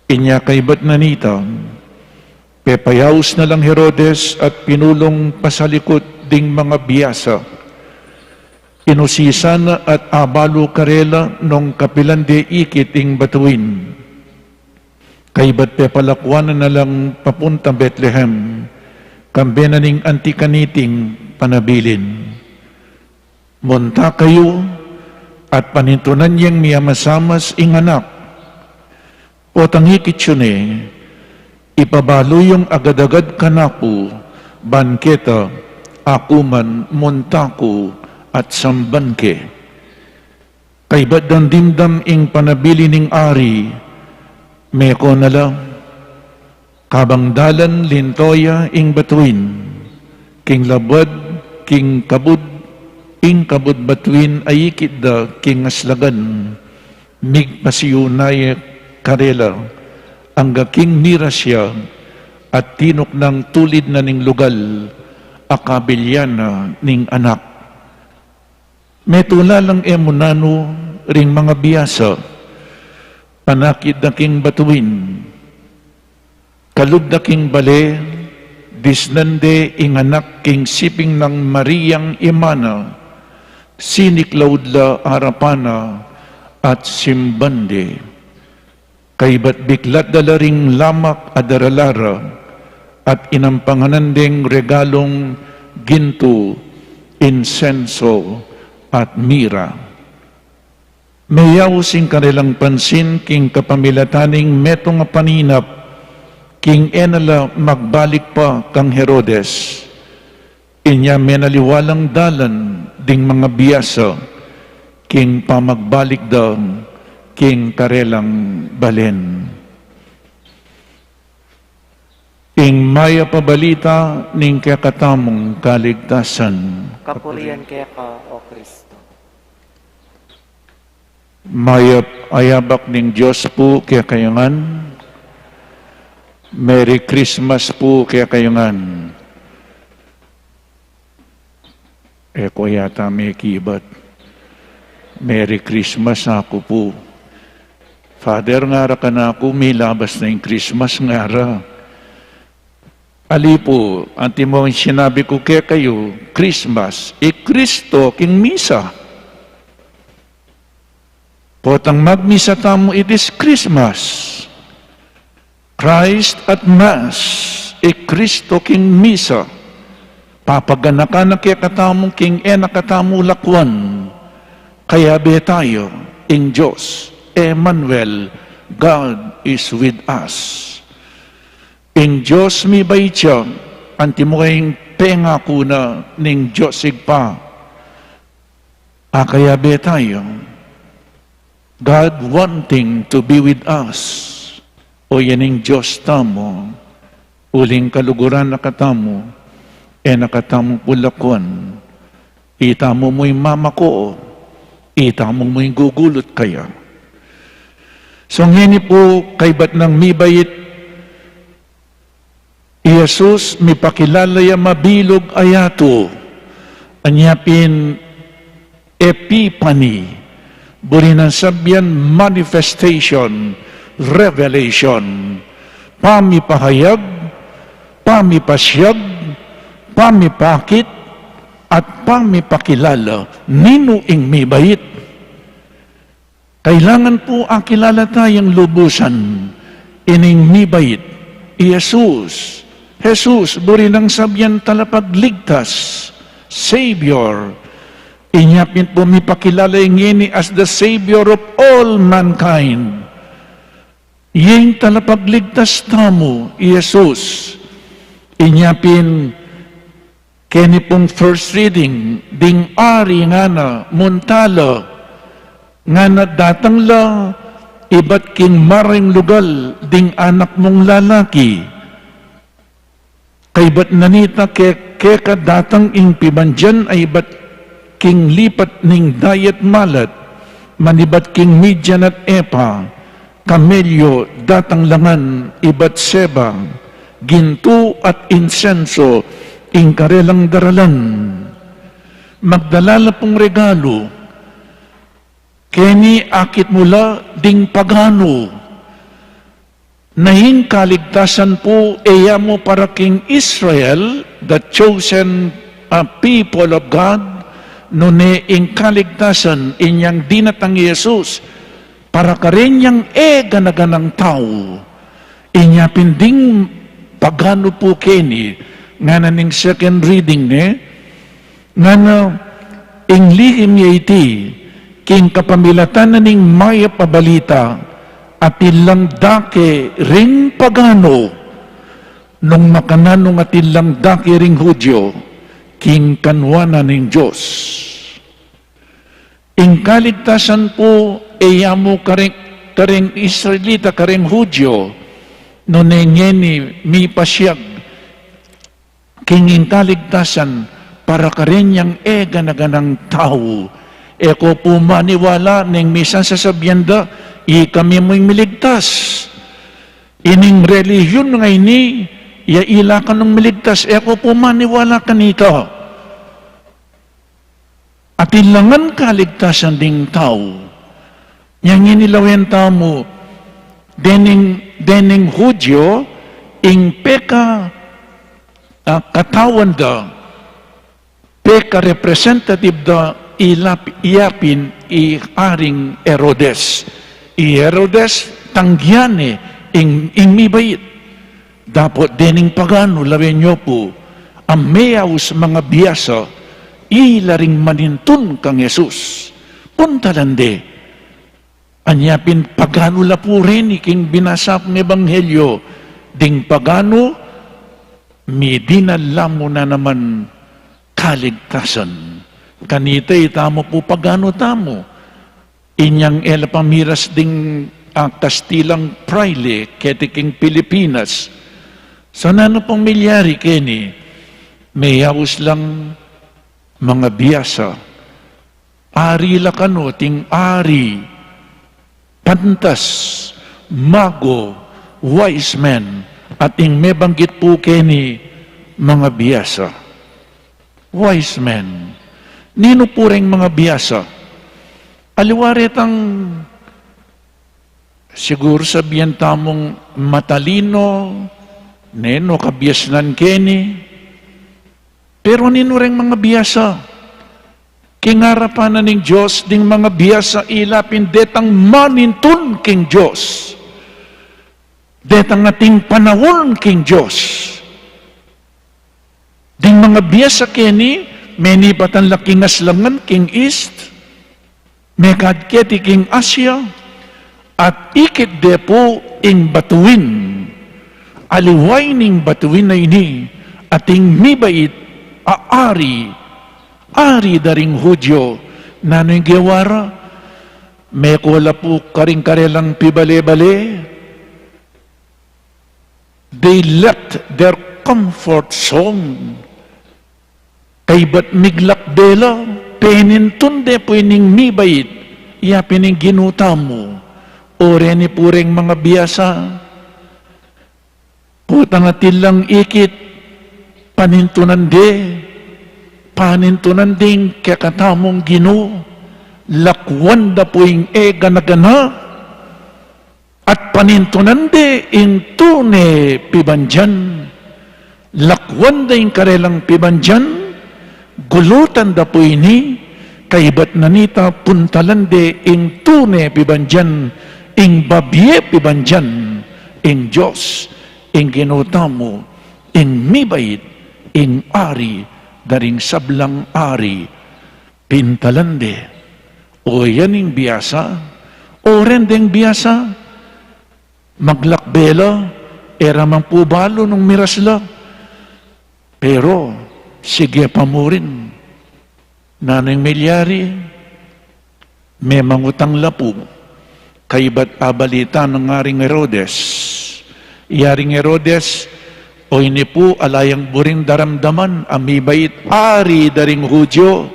Inya kaybat na nita, pepayaus na lang Herodes at pinulung pasalikut ding mangabiasa. Inusisan na at abalu karela nung kapilan de ikit ing batuin. Kaybat pepalakuan na na lang papunta Betlehem, kambe na ning anti kaniting panabilin. "Munta kayu at panintunan yang miamasamas ing anak. Potang ikit yu ne, ipabalu yung agad-agad kanaku, ban keta, aku man munta ku at samban ke." Kaybat dang dimdam ing panabilin ning ari, meko na la. Kabang dalan linto ya ing batuin, king labuad, king kabud, ing kabud batuin a ikit da king aslagan, migpasiu na ya karela, angga king miras ya, at tinuknang tulid na ning lugal a kabilyan na ning anak. Metula lang e mu nanu ring mangabiasa, panakit da king batuin. Kalub da king bale, disnan de ing anak king siping nang Mariang ima na, siniklaud la arapan na, at simban de. Kaybat biklat da la ring lamak a darala ra, at inampanganan deng regalung gintu, insenso, at mira. Meyaus ing karelang pansin king kapamilatan ning metung a paninap, king e na la magbalik pa kang Herodes. Inya menaliwa lang dalan ding mangabiasa, king pamagbalik da king karelang balen. Ing mayap a balita ning kekatamung kaligtasan. Kapurian keka, O Kristo. Mayap a yabak ning Dios pu kekayu ngan. Merry Christmas pu kekayu ngan. E ko yata mekibat. Merry Christmas aku pu. Father, ngara kanaku, milabas na ing Christmas, ngara. Ali pu, antimong sinabi ku kekayu, Christmas, i Kristo king misa. Potang magmisa tamu, it is Christmas. Christ at Mass, i Kristo king misa. Papaganakan na kekatamu king e na katamu lakwan. Kayabe tayu, ing Dios, Emmanuel, God is with us. Ing Dios mibait ya, antimo ing pengaku na ning Dios Ibpa. Akayabe tayu. God wanting to be with us. O yan ing Dios tamu, uling kaluguran na katamu, e na katamu pu lakwan. Itamu mu ing mamako, itamu mu ing gugulut kaya. So ngeni pu, kaybat nang mibait, i Jesus mipakilala ya mabilug a yatu, Anya pin Epiphany, buri nang sabyan manifestation, revelation, pamipahayag, pamipasyag, pamipakit, at pamipakilala ninu ing mibait. Kailangan pu akilala tayang lubusan ining mibait, i Jesus. Jesus, buri nang sabyan talapagligtas, Savior. Inya pin pu mipakilala ya ngeni as the Savior of all mankind. Ing talapagligtas tamu, i Jesus. Inya pin keni pung first reading, ding ari ngana munta la, ngana datang la ibat king marayung lugal ding anak mung lalaki. Kaybat na nita ke-, keka datang ing pibandian a ibat king lipat ning dayat malat, manibat king Midian at Epa, kamelyo datang la ngan ibat Seba, gintu at insenso ing karelang daralan. Magdala la pung regalu, keni akit mu la ding paganu. Na ing kaligtasan pu e ya mu para king Israel, the chosen, uh, people of God, nune ing kaligtasan inyang dinatang i Jesus para kareng e gana-ganang tau. Inya pin ding paganu pu keni, ngana ning second reading ne, ngana ing lihim ya iti, king kapamilatan na ning mayap a balita, atin lang dake ring paganu, nung makananu ngan atin lang dake ring Hudyo, king kanwanan ning Dios. Ing kaligtasan pu e ya mu kareng, kareng Israelita, kareng Hudyo, nune ngeni mipasyag king ing kaligtasan para kareng e gana-ganang tau. E ko pu maniwala ning misan sasabian da, ikami mu ing miligtas. Ining relihiyon ngeni, ya ila kanung miligtas, e ko pu maniwala kanita. Atin la ngan kaligtasan ding tau. Nya ngeni lawen tamu, dening, dening Hudyo, ing peka, ah, katawan da, peka representative da, ilap-, iya pin i Aring Herodes. I Herodes, tanggian ne ing, ing mibait. Dapot dening paganu, lawen yu pu, a meyaus mangabiasa, ila ring manintun kang Jesus. Puntalan de. Anya pin paganu la pu reni king binasa kung ebanghelyo, ding paganu, midinal la mu na naman kaligtasan. Kanita itamu pu paganu tamu. Inyang e la pamiras ding, ah, Kastilang praile keti king Pilipinas. So nanu pung milyari keni, meyaus lang mangabiasa. Ari la kanu, ating ari, pantas, mago, wise men, ating mebanggit pu keni mangabiasa. Wise men. Ninu pu reng mangabiasa? Aliwa retang siguru sabian tamung matalino, ne, no kabiasnan keni. Pero ninu reng mangabiasa? King arapan na ning Dios, ding mangabiasa ila pin detang manintun king Dios. Detang ating panaun king Dios. Ding mangabiasa keni, menipatan la king aslangan, king east, mekad keti king Asia, at ikit de pu ing batuin. Aliwa ning batuin a ini, ating mibait a ari, ari da ring Hudyo. Nanu ing gewa ra? Meko la pu karing karelang pibale-bale. They left their comfort zone. Kaybat miglak de la, penintun de pu ining mibait, ya pin ing Ginu tamu. O reni pu reng mangabiasa, potang atin lang ikit, panintunan de. Panintunan de ing kekatamung Ginu, lakwan da pu ing e gana-gana, at panintunan de ing tune pibandian, lakwan da ing karelang pibandian, gulutan da pu ini, kaybat na nita puntalan de ing tune pibandian, ing babie pibandian, ing Dios, ing Ginu tamu, ing mibait, ing Ari da ring sablang ari. Pintalan de. O yan ing biasa, o ren deng biasa, maglakbe la, e ra man pu balu nung miras la. Pero, sige pa mu rin. Nanu ing milyari? Memangutang la pu. Kaybat abalita nang Aring Herodes. I Aring Herodes, o ini pu, ala yang buring daramdaman, a mibait ari da ring Judio.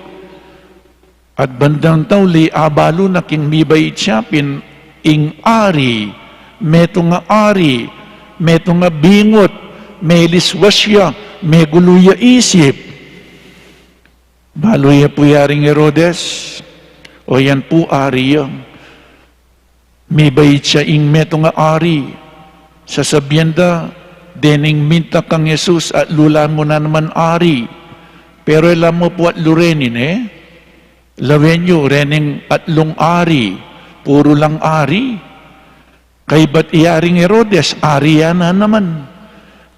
At bandang tauli, abalu na king mibait ya pin ing ari, metung a ari, metung a bingut, meliswas ya, megulu ya isip. Balu ye pu i Aring Herodes, o yan pu ari ya. Mibait ya ing metung a ari. Sasabian da, dening minta kang Jesus, atlu la mu na naman ari. Pero e la mu pu atlu reni, ne? Lawen yu, rening atlung ari, puru lang ari. Kaybat i Aring Herodes, ari ya na naman.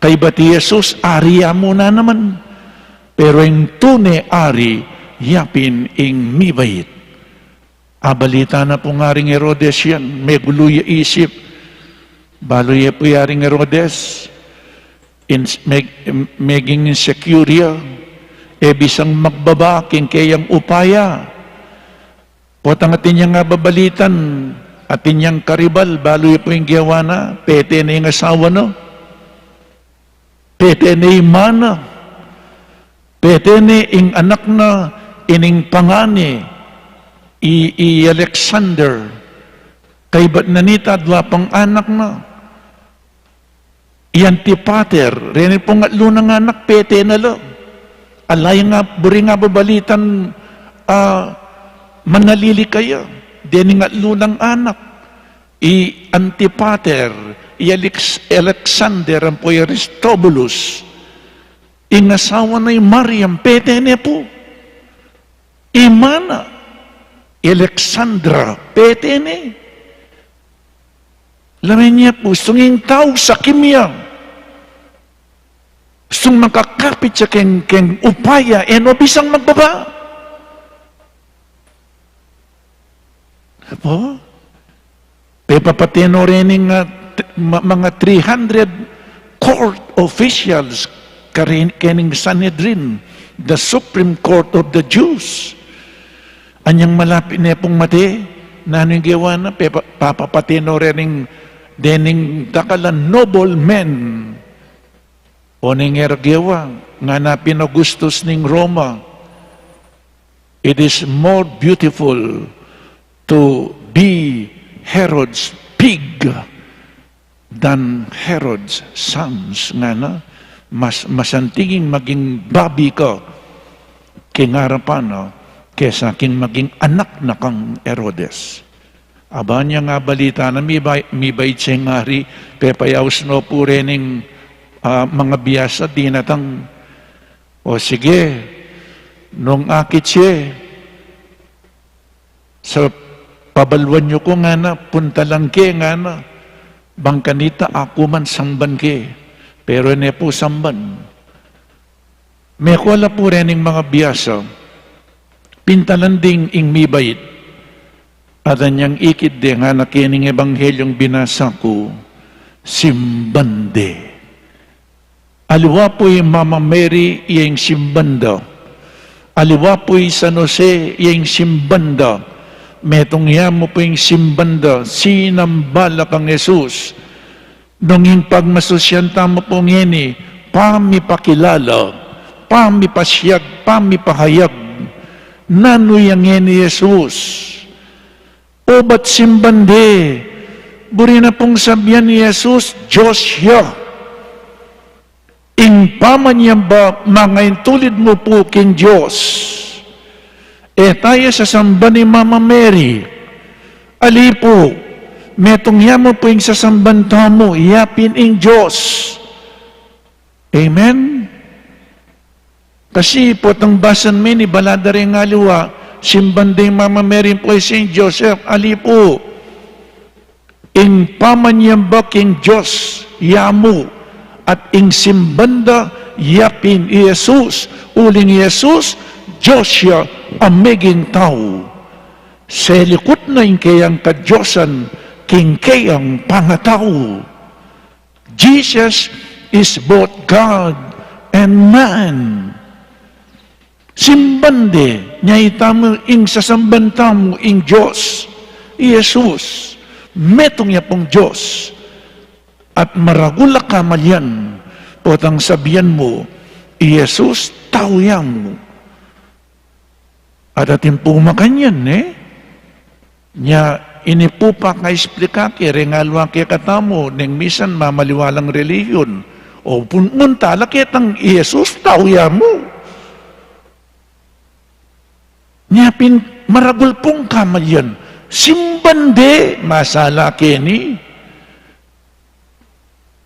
Kaybat i Jesus, ari ya mu na naman. Pero ing tune ari, ya pin ing mibait. Abalita na pung Aring Herodes yan, megulu ya isip. Balu ye pu i Aring Herodes, ins-, meg-, meging insecure ya, e bisang magbaba king keyang upaya. Potang atin yang ababalitan, atin yang karibal, balu ye pu ing gewa na, pete ne ing asawa na. Pete ne ing ima na, pete ne ing anak na, ining pangane, i, i Alexander, kaybat na nita adwa pang anak na, i Antipater, reni pung atlu nang anak, pete na la. Ala yang nga, buri nga babalitan, a, manalili kaya, dening atlu nang anak. I Antipater, i Alex-, Alexander, ampo i Aristobulus, ing asawa na i Mariam, pete ne pu. I ima na, i Alexandra, pete ne. Lawen ye pu, sung ing tau sakim ya. Sung makakapit ya keng, keng upaya, e no bisang magbaba. Apo? Pepapate no rening, ah, t-, ma-, mga three hundred court officials karen-, kening Sanhedrin, the Supreme Court of the Jews. Anyang malapit ne pung mate, nanu ing gewa na? Pepa-, papapate no rening, dening dakal a noblemen. O ning e ra gewa, ngana pin Augustus ning Roma, "It is more beautiful to be Herod's pig than Herod's sons," ngana, mas, mas anting ing maging babi ka king arapan na kesa king maging anak na kang Herodes. Aba, nya nga balita na mibay-, mibait siyang ari, pepayaus no pu rening, ah, mga biyasa dinatang. O sige, nung akit siya, sa pabaluan yu ku ngana, puntalan ke ngana, bang kanita aku man samban ke. Pero e ne pu samban. Meko la pu rening mga biyasa, pintalan ding ing mibait. At anyang ikit de ngana kening ebanghelyung binasa ku, simban de. Aliwa pu i Mama Mary, iya ing simban da. Aliwa pu i San Jose, iya ing simban da. Metung ya mu pu ing simban da, sinamba la kang Jesus. Nung ing pagmasusian tamu pu ngeni, pamipakilala, pamipasiag, pamipahayag, nanu ya ngeni Jesus? Obat simban de, buri na pung sabian ni Jesus, Dios ya. Ing pamanyamba, mangaintulid mu pu king Dios. E taya sasamban i Mama Mary. Ali pu, metung ya mu pu ing sasamban tamu, yapin ing Dios. Amen? Kasi potang basan mi ning balada reng aliwa, simban da i Mama Mary pu i Saint Joseph, ali pu. Ing pamanyamba king Dios, ya mu, at ing simban da, yapin i Jesus, uling i Jesus, Dios ya a meging tau. Selikut na ing keyang kadiosan king keyang pangatau. Jesus is both God and man. Simban de, nya itamu ing sasamban tamu ing Dios, i Jesus, metung ya pung Dios, at maragul a kamalian, potang sabian mu, i Jesus, tau ya mu. At atin pu makanyan, e? Nya, ini pu pakaisplika ke, reng aliwa kekatamu, neng misan mamaliwa lang relihiyon. O pun-, munta la ketang i Jesus, tau ya mu. Nya pin maragul pung kamalian. Simban de, masala keni.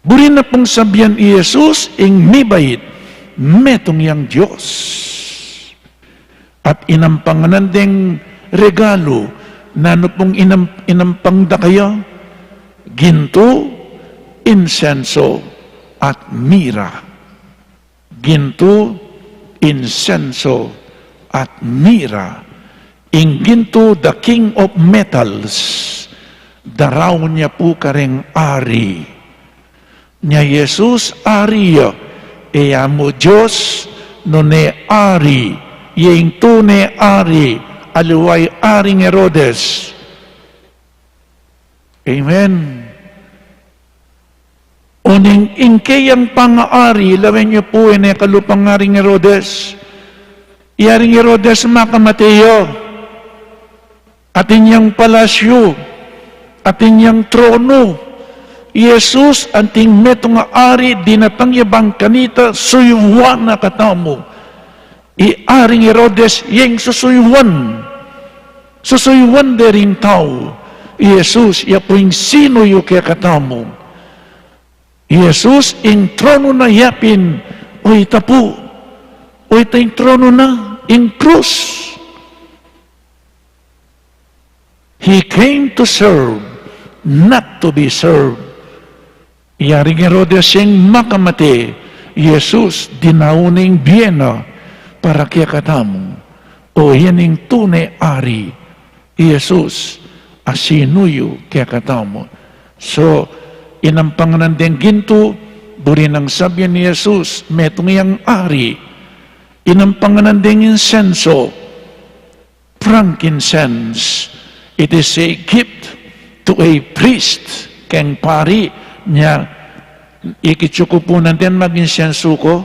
Buri na pung sabian i Jesus, ing mibait, metung yang Dios. At inampangan deng regalu, nanu pung inam-, inampang da kaya, gintu, insenso, at mira. Gintu, insenso, at mira. Ing gintu, the king of metals. Daraun ya pu kareng ari. Nya Jesus, ari ya. E ya mu Dios, nune ari. Ye ing tune ari. Aliwa i Aring Herodes. Amen. Oneng ing keyang pangaari, lawen yu pu, e ne kalupang Aring Herodes. I Aring Herodes makamate ya. Atin yang palasyu, atin yang tronu. I Jesus, anting metung a ari, dinatang ya bang kanita, suyuan na katamu. I Aring Herodes, yeng susuyuan. Susuyuan de ring tau. I Jesus, ya pu ing sinuyu kekatamu. I Jesus, ing tronu na yapin, o ita pu. O ita ing tronu na, ing krus. He came to serve, not to be served. I Aring Herodes yang makamate, i Jesus, dinaun ne ing bie na para kekatamu. O yan ing tune ari, i Jesus, a sinuyu kekatamu. So, inampangan deng gintu, buri nang sabian i Jesus, metung yang ari. Inampangan deng insenso, frankincense. It is a gift to a priest. Keng pari, nya, ikit yu ku pu nandin, mag-insenso ko.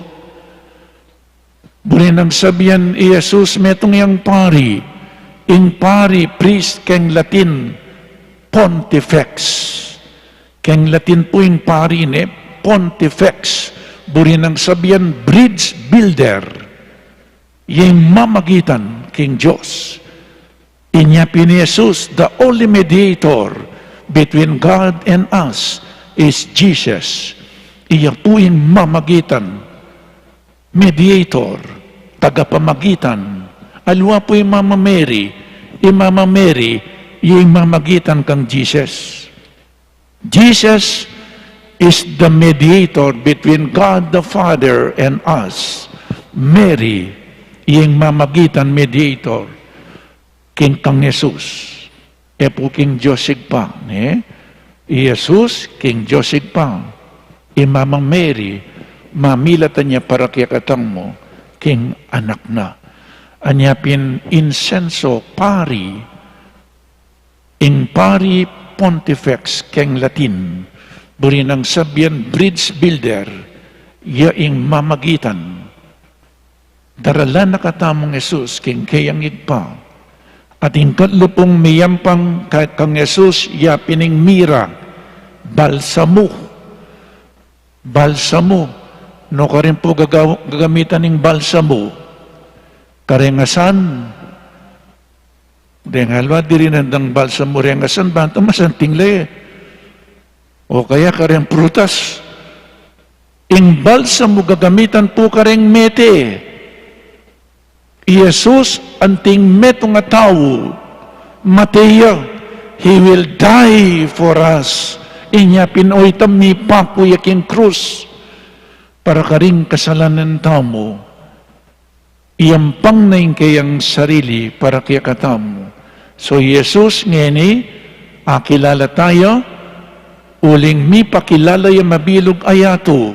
Buri nang sabian i Jesus, metung yang pari. Ing pari, priest, keng Latin, pontifex. Keng Latin pu ing pari ne, pontifex. Buri nang sabian, bridge builder. Yang mamagitan king Dios. Inya pin i Jesus, the only mediator between God and us is Jesus. Iya pu ing mamagitan, mediator, tagapamagitan. Aliwa pu i Mama Mary, i Mama Mary, iya ing mamagitan kang Jesus. Jesus is the mediator between God the Father and us. Mary, iya ing mamagitan, mediator, king kang Jesus. E pu king Dios Ibpa, ne? I Jesus, king Dios Ibpa. I Mamang Mary, mamilatan ya para kekatamu, king anak na. Anya pin insenso, pari, ing pari, pontifex keng Latin, buri nang sabian bridge builder, ya ing mamagitan. Daralan na katamung Jesus king keyang Ibpa. At ing katlu pung miyampang ka-, kang Jesus, ya pin ing mira, balsamu. Balsamu, Nu karin pu gagaw-, gagamitan ing balsamo? Kareng asan? Deng alwa, diri na dang balsamo reng asan, banta masanting la e. O kaya kareng prutas. Ing balsamo gagamitan pu kareng mete. I Jesus anting metung a tau, mate ya, he will die for us. Inya pin oyta mipaku ya king krus para karing kasalanan tamu. Iyampang na ing keyang sarili para kekatamu. So, i Jesus ngeni, akilala taya, uling mipakilala ya mabilug a yatu.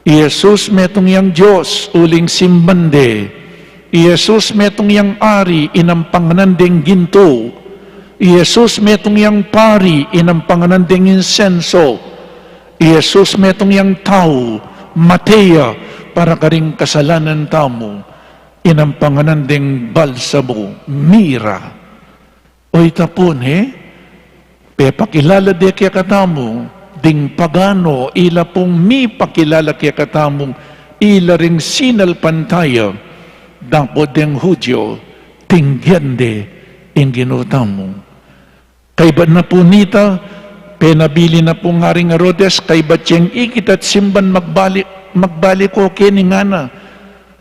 I Jesus metung yang Dios, uling simban de. I Jesus metung yang Ari, inampanganan deng gintu. I Jesus metung yang Pari, inampanganan deng insenso. I Jesus metung yang tau, mate ya para karing kasalanan tamu, inampanganan deng balsamo, mira. Oyta pu ne, pepakilala de kekatamu ding pagano, ila pung mipakilala kekatamu, ila ring sinalpantaya, dapot deng Judio, tinggian de ing Ginu tamu. Kaybat na pu nita, penabilin na pu ning Aring Herodes, kaybat yang ikit at simban magbalik, magbalik ko keni ngana.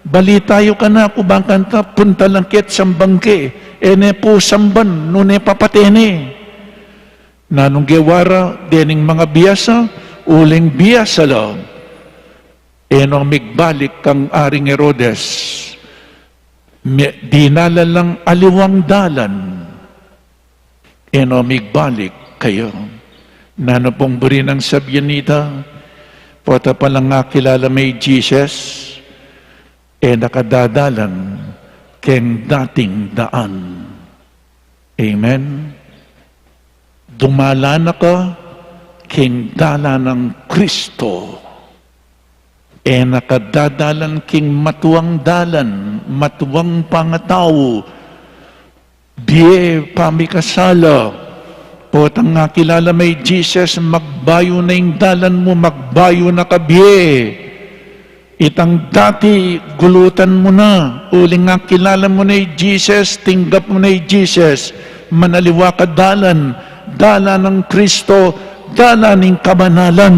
Balita yu kanaku, bang kanita puntalan ke at samban ke, e ne pu samban, nune papate ne. Nanung gewa ra dening mangabiasa, uling biasa la. E no migbalik kang Aring Herodes, mi-, dinalan lang aliwang dalan. E no migbalik kaya. Nanu pung buri nang sabian nita? Pota palang akilala me i Jesus, e na ka dadalan keng dating daan. Amen? Dumalan na ka keng dalan nang Kristo. E na ka dadalan keng matuang dalan, matuang pangatau, bie pamikasala. Potang akilala me i Jesus, magbayu na ing dalan mu, magbayu na ka bie. Itang dati gulutan mu na, uling akilala mu na i Jesus, tinggap mu na i Jesus, manaliwa ka dalan, dalan nang Kristo, dalan ning kabanalan.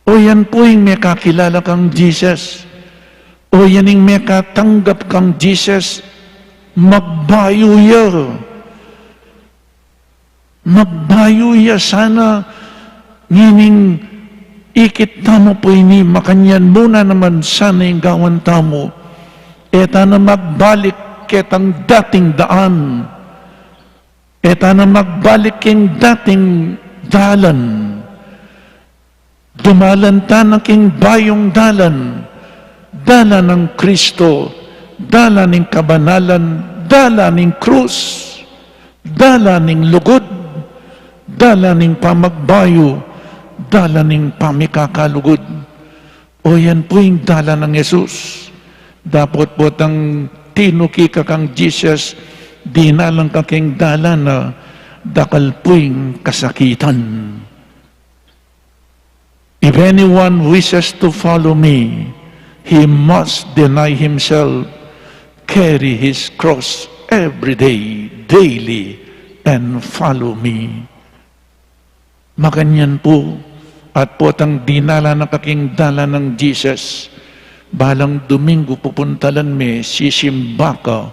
O yan pu ing mekakilala kang Jesus. O yan ing mekatanggap kang Jesus. Magbayu ya. Magbayu ya sana. Ngening ikit tamu pu ini, makanyan mu na naman sana ing gawan tamu. E ta na magbalik ketang dating daan. E ta na magbalik king dating dalan. Dumalan ta na king bayung dalan, dalan nang Kristo, dalan ning kabanalan, dalan ning krus, dalan ning lugud, dalan ning pamagbayu, dalan ning pamikakalugud. O yan pu ing dalan nang Jesus. Dapot potang tinuki ka kang Jesus, dinalan ka king dalan na dakal pu ing kasakitan. If anyone wishes to follow me, he must deny himself, carry his cross every day, daily, and follow me. Makanyan pu, at potang dinalan na ka king dalan nang Jesus, balang Domingo pupuntalan me, sisimba ka,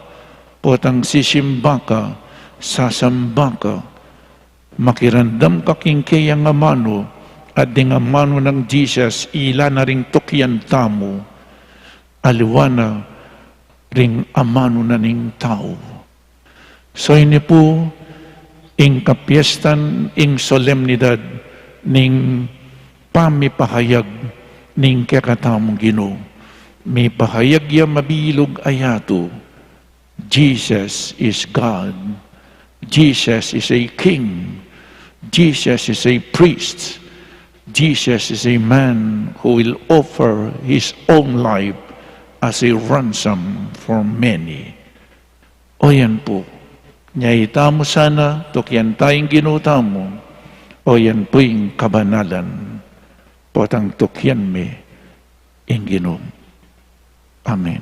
potang sisimba ka, sasamba ka, makiramdam ka king keyang amanu, at ding amanu nang Jesus, ila na ring tukian tamu, aliwa na ring amanu na ning tau. So ini pu ing kapiestan, ing solemnidad ning pamipahayag ning kekatamung Ginu. Mipahayag ya mabilug a yatu. Jesus is God. Jesus is a king. Jesus is a priest. Jesus is a man who will offer his own life as a ransom for many. O yan pu. Nya itamu sana, tukian taya ing Ginu tamu. O yan pu ing kabanalan. potang tukyan mi ing Ginu. Amen.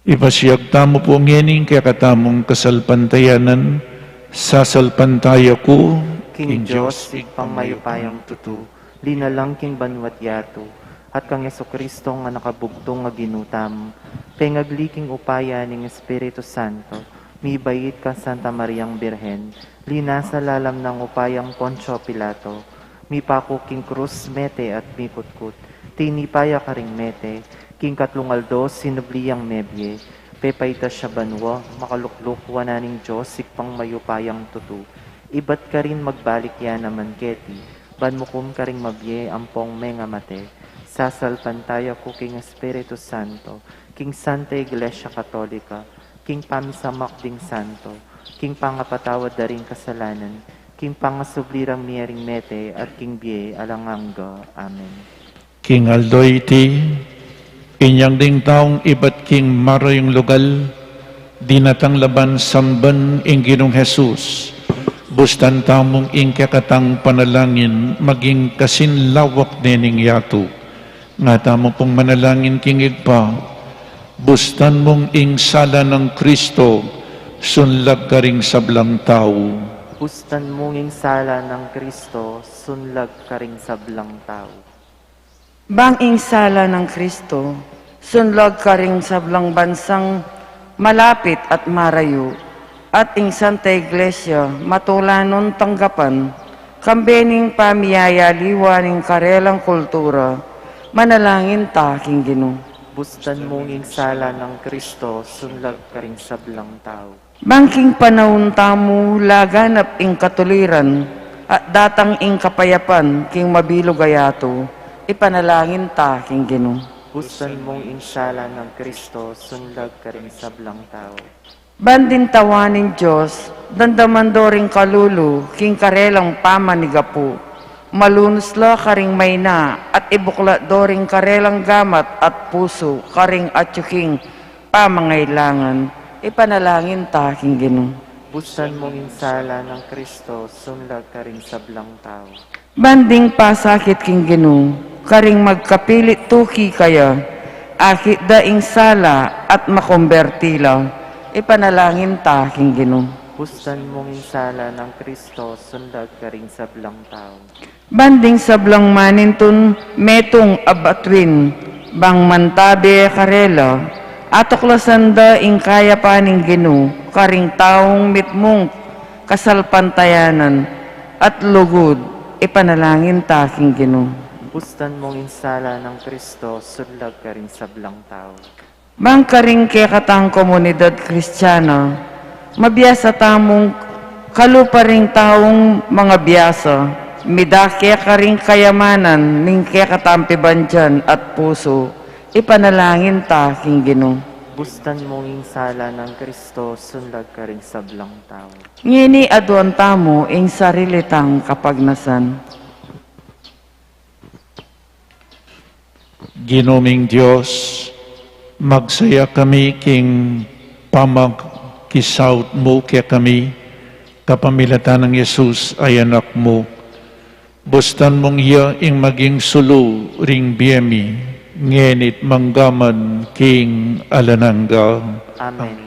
Ipasiag tamu pu ngeni ing kekatamung kasalpantayanan. Sasalpantaya ku king Dios, Ibpang mayupayang tutu, linalang king banua't yatu, at kang Jesucristo a anak a bugtung a Ginu tamu, pengagli king upaya ning Espiritu Santo, mibait kang Santa Mariang Birhen, linasa lalam nang upayang Poncio Pilato, mipaku king krus, mete at mikutkut, tinipa ya karing mete, king katlung aldo sinubli yang mebie, pepaitas ya banua, makalukluk wanan ning Dios Ibpang mayupayang tutu, ibat karin magbalik ya naman keti, ban mukum karing mabie ampong mengamate. Sasalpantaya ku king Espiritu Santo, king Santa Iglesia Katolika, king pamisamak ding santo, king pangapatawad da ring kasalanan, king pangasubli rang mie ring mete, at king bie alang angga. Amen. King aldo iti, inyang ding taung ibat king marayung lugal, dinatang la ban samban ing Ginung Jesus. Bustan tamung ing kekatang panalangin maging kasin lawak ne ning yatu. Nga tamu pung manalangin king Ibpa, bustan mung ing sala nang Kristo sunlag karing sablang tau. Bustan mung ing sala nang Kristo sunlag karing sablang tau. Bang ing sala nang Kristo sunlag karing sablang bansang malapit at marayu, at ing Santa Iglesia matulanun tanggapan, kambe ning pamiyayaliwa ning karelang kultura, manalangin ta king Ginu. Bustan mung ing sala nang Kristo sunlag karing sablang tau. Bang king panaun tamu laganap ing katuliran, at datang ing kapayapan king mabilug a yatu, ipanalangin ta king Ginu. Bustan mung ing sala nang Kristo sunlag karing sablang tau. Ban ding tau ning Dios, damdaman do ring kalulu king karelang pamanigapu, malunus la karing maina, at ibuklat do ring karelang gamat at pusu karing atyu king pamangailangan, ipanalangin ta king Ginu. Bustan mung ing sala nang Kristo sunlag karing sablang tau. Ban ding pasakit king Ginu karing magkapilit tuki kaya, akit da ing sala at makumberti la, ipanalangin ta king Ginu. Bustan mung ing sala nang Kristo sunlag karing sablang tau. Ban ding sablang manintun metung a batuin, bang mantabe karela, atuklasan da ing kayapan ning Ginu karing taung mitmung kasalpantayanan at lugud, ipanalangin ta king Ginu. Bustan mung ing sala nang Kristo sunlag karing sablang tau. Bang karing kekatang komunidad Kristiana, mabiasa tamung kalupa ring taung mangabiasa, midake karing kayamanan ning kekatang pibandian at pusu, ipanalangin ta king Ginu. Bustan mung ing sala nang Kristo sunlag karing sablang tau. Ngeni aduan tamu ing sarili tang kapagnasan. Ginu ming Dios, magsaya kami king pamakisaut mu kekami, kapamilatan nang Jesus a Anak mu. Bustan mung iya ing maging sulu ring bie mi, ngeni't manggaman king alang angga. Amen.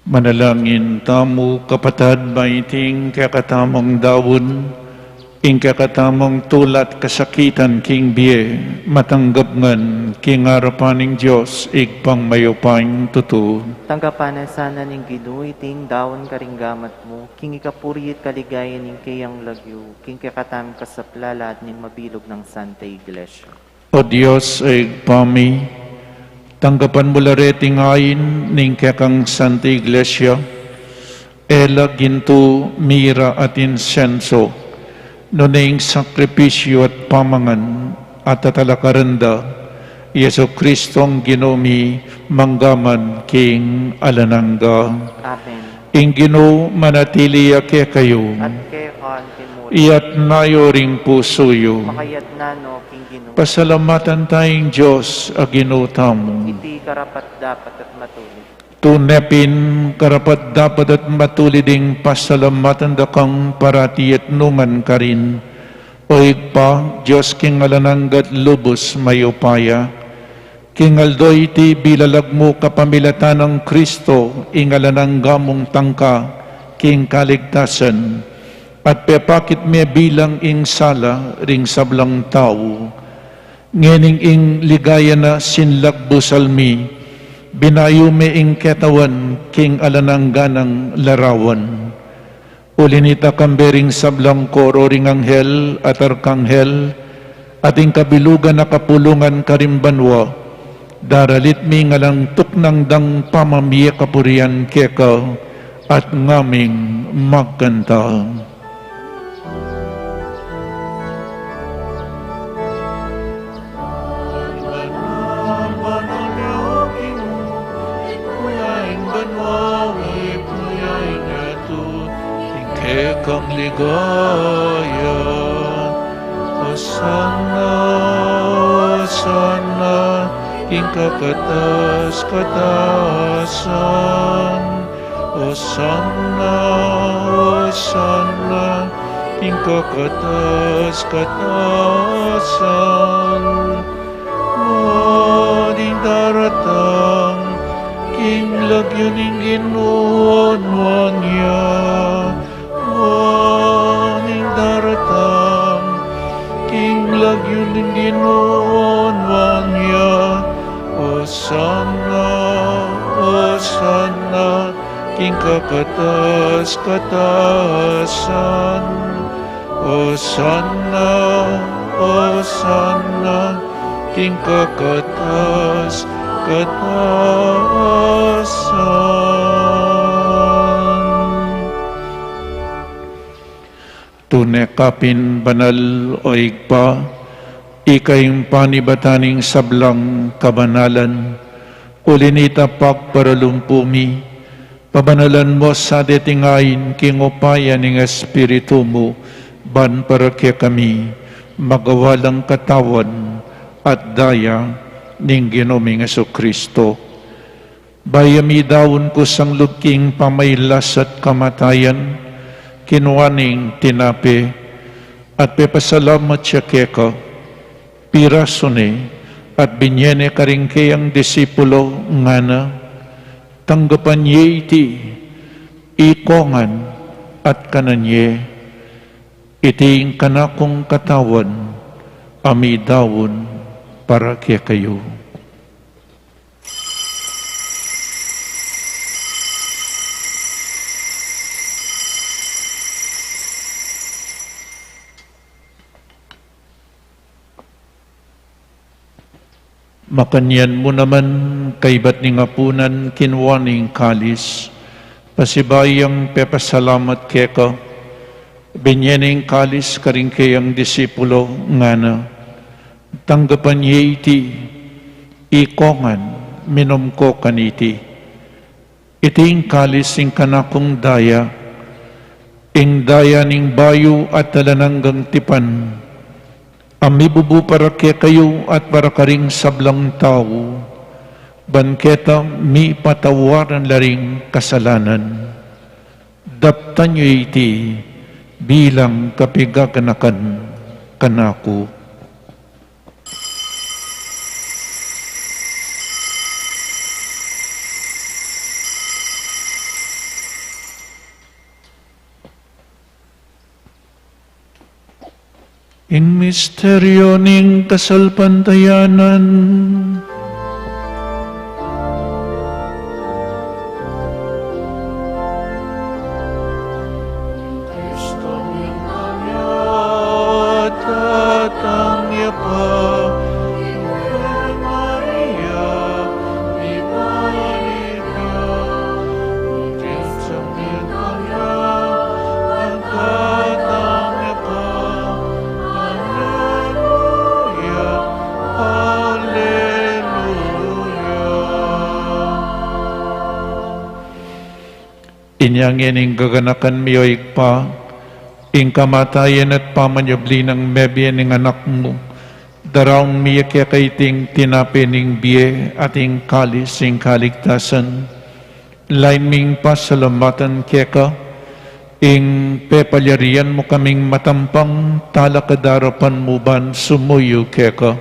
Manalangin tamu, kapatad, ba iting kekatamung daun, ing kekatamung tulat kasakitan king bie, matanggap ngan king arapan ning Dios, Ibpang mayupayang tutu. Tanggapan na sana ning Ginu iting daun karing gamat mu, king ikapuri at kaligayan ning keyang lagyu, king kekatamung kasaplalan at ning mabilug nang Santa Iglesia. O Dios, Ibpa mi, tanggapan mu la reting ain ning kekang Santa Iglesia, e la gintu, mira at insenso, nune ing sakripisyu at pamangan at tatalakaran da i Jesucristong Ginu mi, mangga man king alang angga. Amen. Ing Ginu manatili ya kekayu. At keka mu rin. Iyatas yu ring pusu yu. Makayatas no king Ginu. Pasalamatan taya ing Dios a Ginu tamu. Iti karapat-dapat at matulid. Tune pin karapat-dapat at matulid ing pasalamatan da kang parati at nu man karin, O Ibpa, Dios king alang angga at lubus mayupaya. King aldo iti bilalag mu kapamilatan nang Kristo, ing alang angga mung tangka king kaligtasan, at pepakit me bilang ing sala ring sablang tau. Ngening ing ligaya na sinlakbusal mi, binayu me ing ketawan king alang angga nang larawan. Uli nita, kambe ring sablang koro ring anghel at arkanghel, at ing kabilugan a kapulungan karing banua, daralit mi ing alang tuknang dang pamamie kapurian keka, at ngaming magkanta. Kekang ligaya. Osana, Osana, king kakatas-katasan. Osana, Osana, king kakatas-katasan. Wa ning daratang king lagyu ning Ginu, nuan ya. Wa ning daratang king lagyu ning Ginu, nuan ya. Osana, Osana, king kakatas-katasan. Osana, Osana, king kakatas-katasan. Tune ka pin banal, O Ibpa, ika ing panibatan ning sablang kabanalan. Uli nita, pagparalumpu mi, pabanalan mu sa deting ain king upaya ning Espiritu mu, ban para kekami magawa lang katawan at daya ning Ginu ming Jesucristo. Bayu ya midaun kusang lub king pamailas at kamatayan, kinua ne ing tinape, at pepasalamat ya keka, pirasu ne, at binye ne karing keyang disipulo, ngana: Tanggapan ye iti, ikongan, at kanan ye. Iti ing kanakung katawan, a midaun para kekayu. Makanyan mu naman, kaibat ning apunan, kinua ne ing kalis, pasibayu yang pepasalamat keka, binye ne ing kalis karing keyang disipulo, ngana: Tanggapan ye iti, ikongan, minum ko kaniti. Iti ing kalis ning kanakung daya, ing daya ning bayu at alang anggang tipan, a mibubu para kekayu at para karing sablang tau, ban keta mipatawaran la ring kasalanan. Daptan yu iti bilang kapigaganakan kanaku. Ing misteryo ning kasalpantayanan. Kristo ning Tatang ya pa, Virgen Maria, mipalibya. Inya ngeni gaganakan mi, o Ibpa, ing kamatayan at pamanyubli nang mebie ning Anak mu, daraun mi keka iting tinape ning bie at ing kalis ning kaligtasan. Lain ming pasalamatan keka ing pepalyarian mu kaming matampang talakad arapan mu ban sumuyu keka.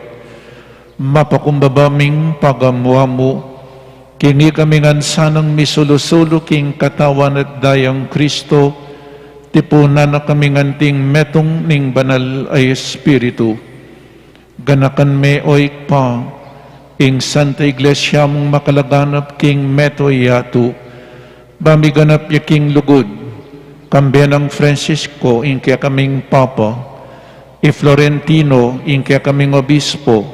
Mapakumbaba ming pagamu-amu king ikami ngan sanang misulu-sulu king Katawan at Dayang Kristo, tipunan na kami ngan king metung ning Banal a Espiritu. Ganakan me, o Ibpa, ing Santa Iglesia mung makalaganap king mabilug a yatu, ba miganap ya king lugud, kambe nang Francisco ing kekaming Papa, i Florentino ing kekaming Obispo,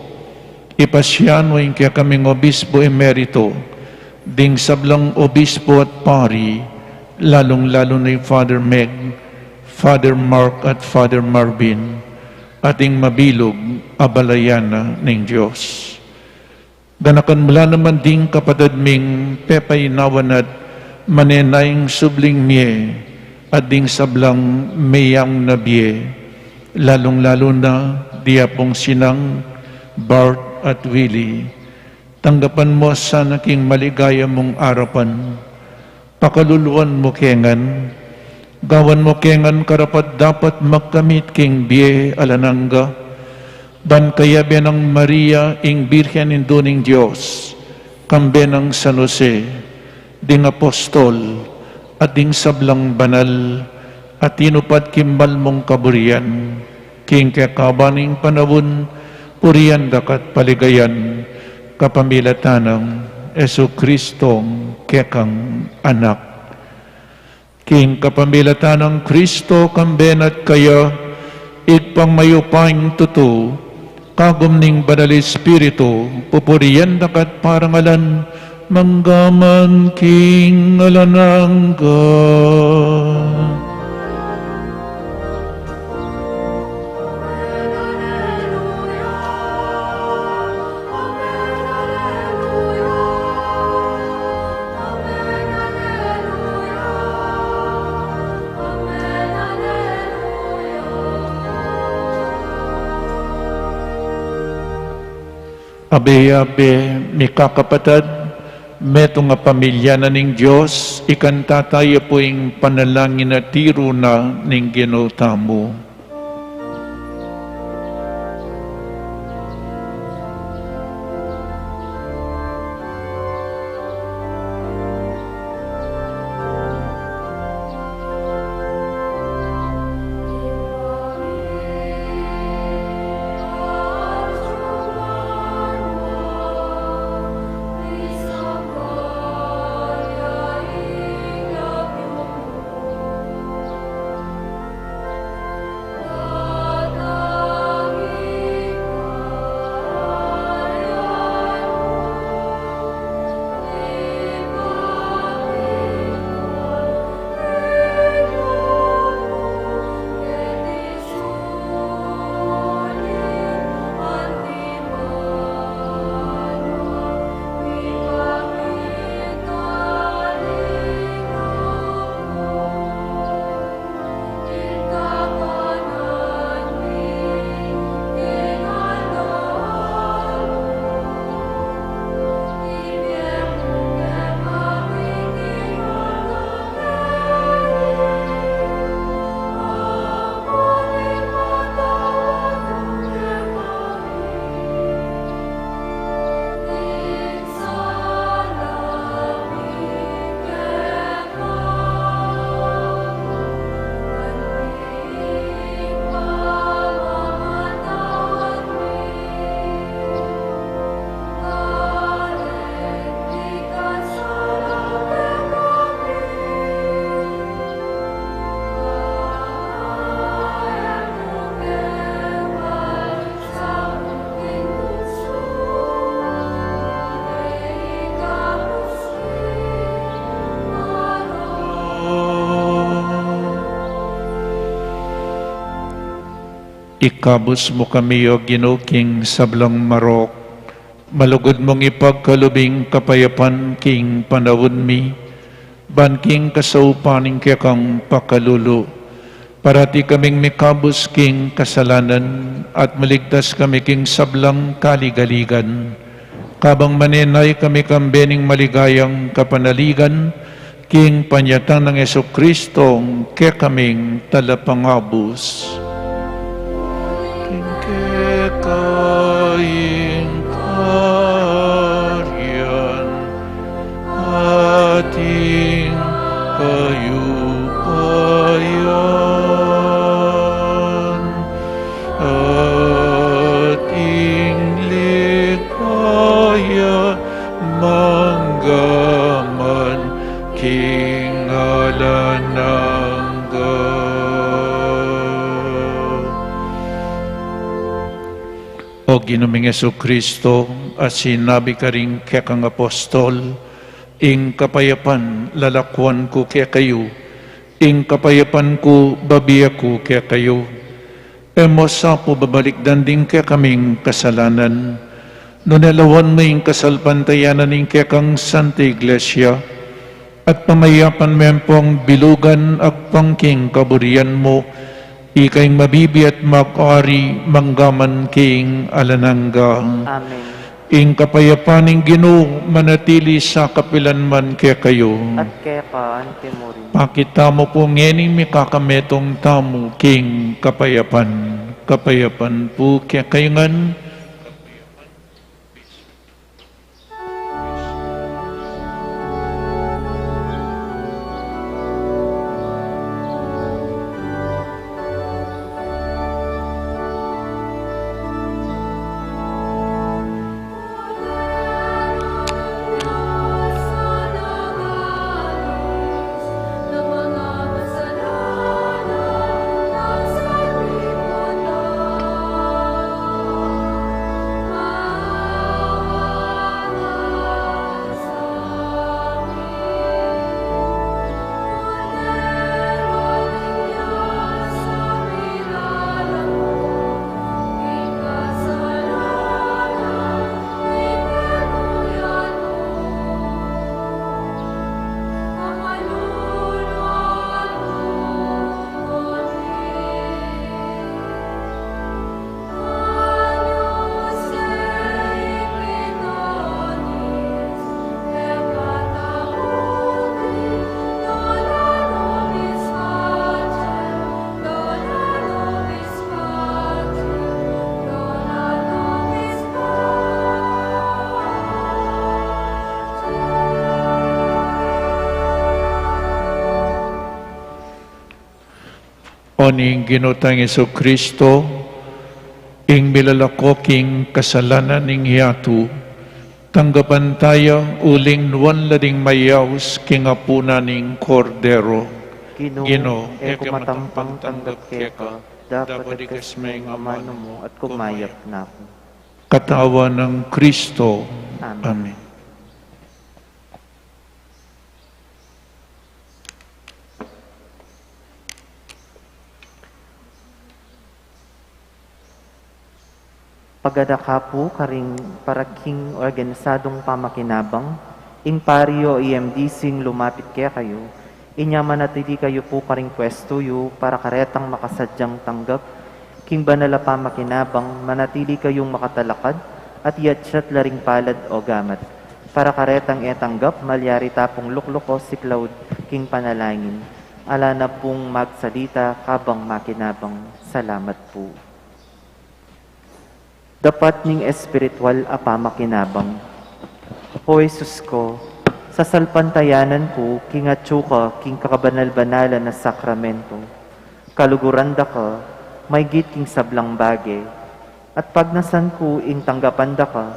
i Pasiano ing kekaming Obispo Emerito, ding sablang Obispo at Pari, lalung-lalu na i Father Meg, Father Mark at Father Marvin, at ing mabilug a balayan na ning Dios. Ganakan mu la naman ding kapatad ming pepainawan at manenayang subling mie, at ding sablang meyang na bie, lalung-lalu na di apung sinang Bart at Willie. Tanggapan mu sana king maligaya mung arapan. Pakaluluan mu ke ngan, gawan mu ke ngan karapat-dapat magkamit king bie alang angga, ban kayabe nang Maria, ing Birhen Indu ning Dios, kambe nang San Jose, ding apostol, at ding sablang banal a tinupad king malmung kaburian, king kekaban ning panaun, purian da ka at paligayan, kapamilatan nang Jesucristo kekang Anak. King kapamilatan nang Kristo, kambe na at kaya, Ibpang mayupayang tutu, kagum ning Banal Espiritu, pupurian da ka at parangalan, mangga man king alang angga. Abe, abe, mikakapatad, metung a pamilya na ning Dios, ikanta taya pu ing panalangin a tiru na ning Ginu tamu. Ikabus mu kami, O Ginu, king sablang marok. Malugud mung ipagkalub ing kapayapan king panaun mi, ban king kasaupan ning kekang pakalulu, parati kaming mikabus king kasalanan at maligtas kami king sablang kaligaligan. Kabang manenaya kami kambe ning maligayang kapanaligan, king panyatang nang Jesucristo, kekaming Talapangabus. King keka ing kayarian, at ing kayupayan, at ing ligaya mangga man king alang angga. O Ginu ming Jesucristo, a sinabi karing kekang apostol, ing kapayapan lalakuan ku kekayu, ing kapayapan ku babie ku kekayu. E mu sa pu babalikdan ding kekaming kasalanan, nune lawan mu ing kasalpantayanan ning kekang Santa Iglesia, at pamayapan me pung bilugan agpang king kaburian mu, ika ing mabibie at mag-ari mangga man king alang angga. Amen. Ing kapayapan ning Ginu manatili sa kapilan man kekayu. At keka anti mu rin. Pakit tamu pu ngening mikakametung tamu king kapayapan. Kapayapan pu kekayu ngan. O ning Ginu tang Jesucristo, ing milalako king kasalanan ning yatu, tanggapan taya uling nuan la ding mayaus king apunan ning Kordero. Ginu, Ginu, e ku matampang tanggap keka, dapot ikas me ing amanu mu at kumayap na ku. Katawan nang Kristo. Amen. Amen. Pagkadaka pu karing para king organisadung pamakinabang, ing pari o E M D C ing lumapit kekayu, inya manatili kayu pu karing pwestu yu para karetang makasadyang tanggap king banal a pamakinabang, manatili kayung makatalakad at iyatsat la ring palad o gamat. Para karetang e tanggap, malyari ta pung lukluko si Claude king panalangin. Ala na pung magsalita kabang makinabang. Salamat pu. Dapat ning espiritual a pamakinabang. O Jesus ko, sasalpantayanan ku king atsu ka king kakabanal-banalan a sakramento. Kaluguran da ka maygit king sablang bage, at pagnasan ku ing tanggapan da ka,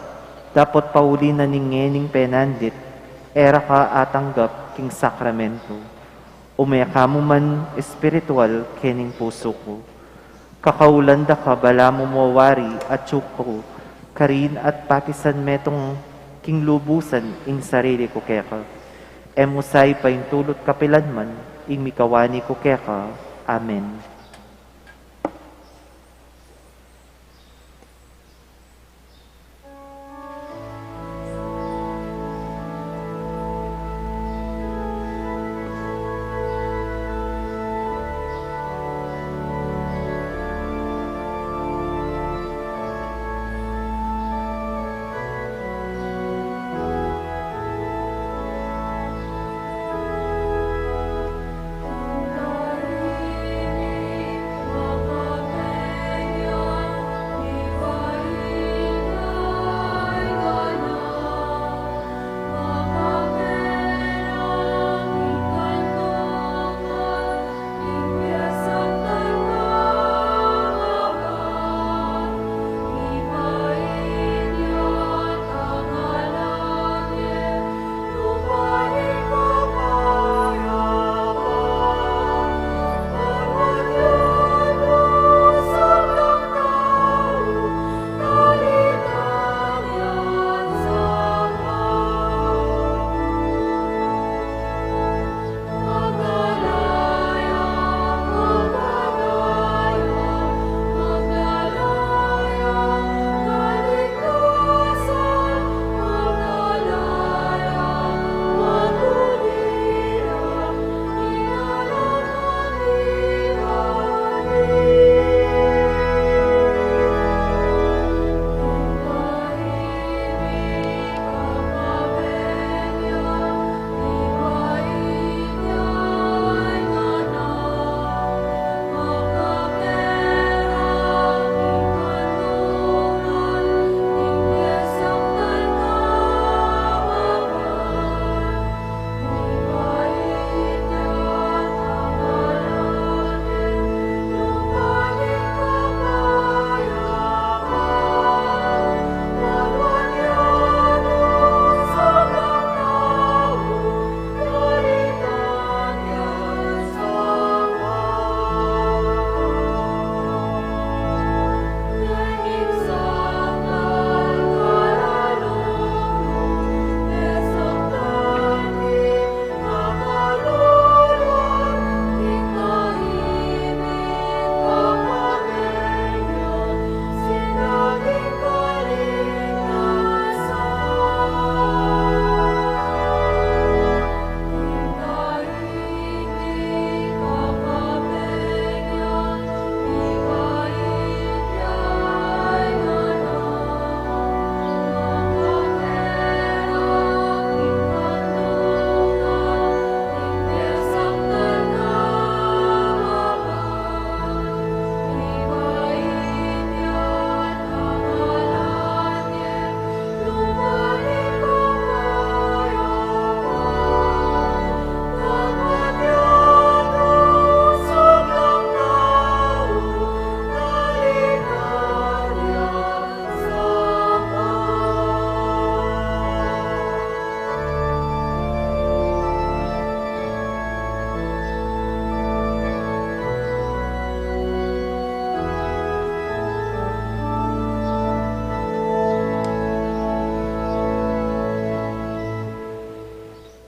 dapot pauli na ning ngening penandit, e ra ka atanggap king sakramento. Ume ka mu man espiritual kening pusu ku. Kakaulan da ka balamu mo wari atsu ku karin at pakisan metung king lubusan ing sarili ku keka. E mu sa ipaintulut kapilan man ing mikawani ku keka. Amen.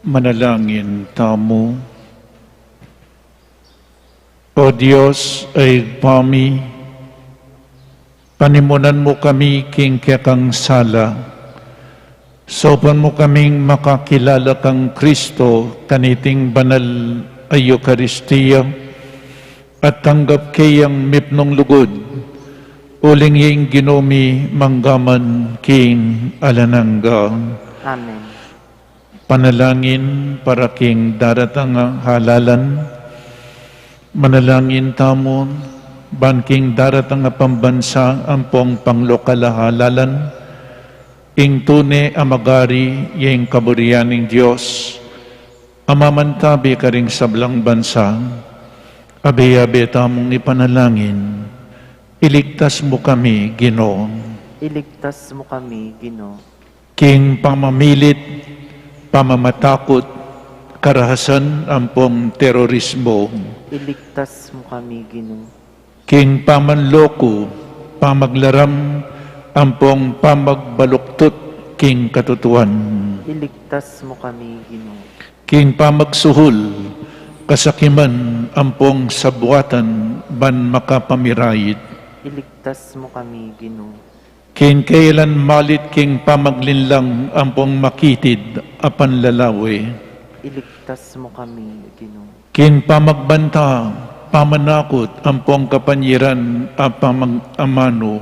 Manalangin tamu. O Dios a Ibpa mi, panimunan mu kami king kekang sala. Saupan mu kaming makakilala kang Kristo kaniting banal a Eukaristia at tanggap keyang mipnung lugud, uling ing Ginu mi manggaman king alang angga. Amen. Panalangin para king daratang a halalan. Manalangin tamu ban king daratang a pambansa ampong panglokal a halalan, ing tune a magari ya ing kaburian ning Dios a mamantabi karing sablang bansa. Abe-abe tamung ipanalangin. Iligtas mu kami, Ginu. Iligtas mu kami, Ginu. King pamamilit, pamamatakut, karahasan ampong terorismo. Iligtas mu kami, Ginu. King pamanloko, pamaglaram ampong pamagbaluktut king katutuan. Iligtas mu kami, Ginu. King pamagsuhul, kasakiman ampong sabuatan ban makapamirait. Iligtas mu kami, Ginu. King kailan malit king pamaglinlang ampong makitid a panlalawe. Iligtas mu kami, Ginu. King pamagbanta, pamanakut ampong kapanyiran a pamag-amanu.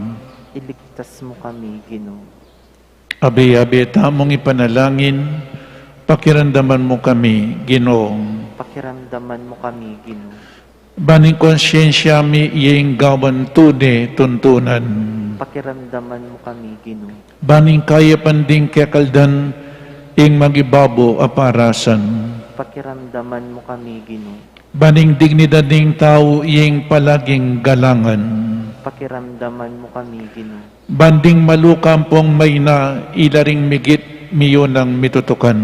Iligtas mu kami, Ginu. Abe-abe tamung ipanalangin. Pakiramdaman mu kami, Ginu. Pakiramdaman mu kami, Ginu. Ban ing konsyensya mi ing gawan tune tuntunan. Pakiramdaman mu kami, Ginu. Ban ing kayapan ding kekaldan ing magibabo a parasan. Pakiramdaman mu kami, Ginu. Ban ing dignidad ning tau ing palaging galangan. Pakiramdaman mu kami, Ginu. Ban ding maluka ampong maina ila ring migit miyunang mitutukan.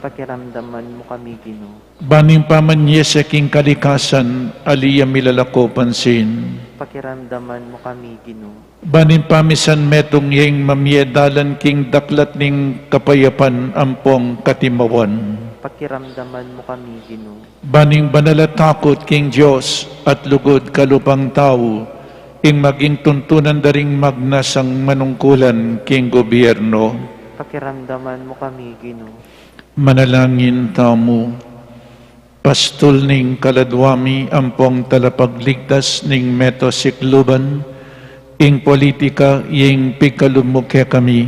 Pakiramdaman mu kami, Ginu. Ban ing pamanyese king kalikasan ali ya milalako pansin. Pakiramdaman mu kami, Ginu. Ban ing pamisan metung ing mamie dalan king daklat ning kapayapan ampong katimawan. Pakiramdaman mu kami, Ginu. Ban ing banal a takut king Dios at lugud kalupang tau ing maging tuntunan da ring magnasang manungkulan king gobyerno. Pakiramdaman mu kami, Ginu. Manalangin tamu. Pastul ning kaladwa mi ampong talapagligtas ning meto sikluban, ing politika ing pigkalub mu kekami,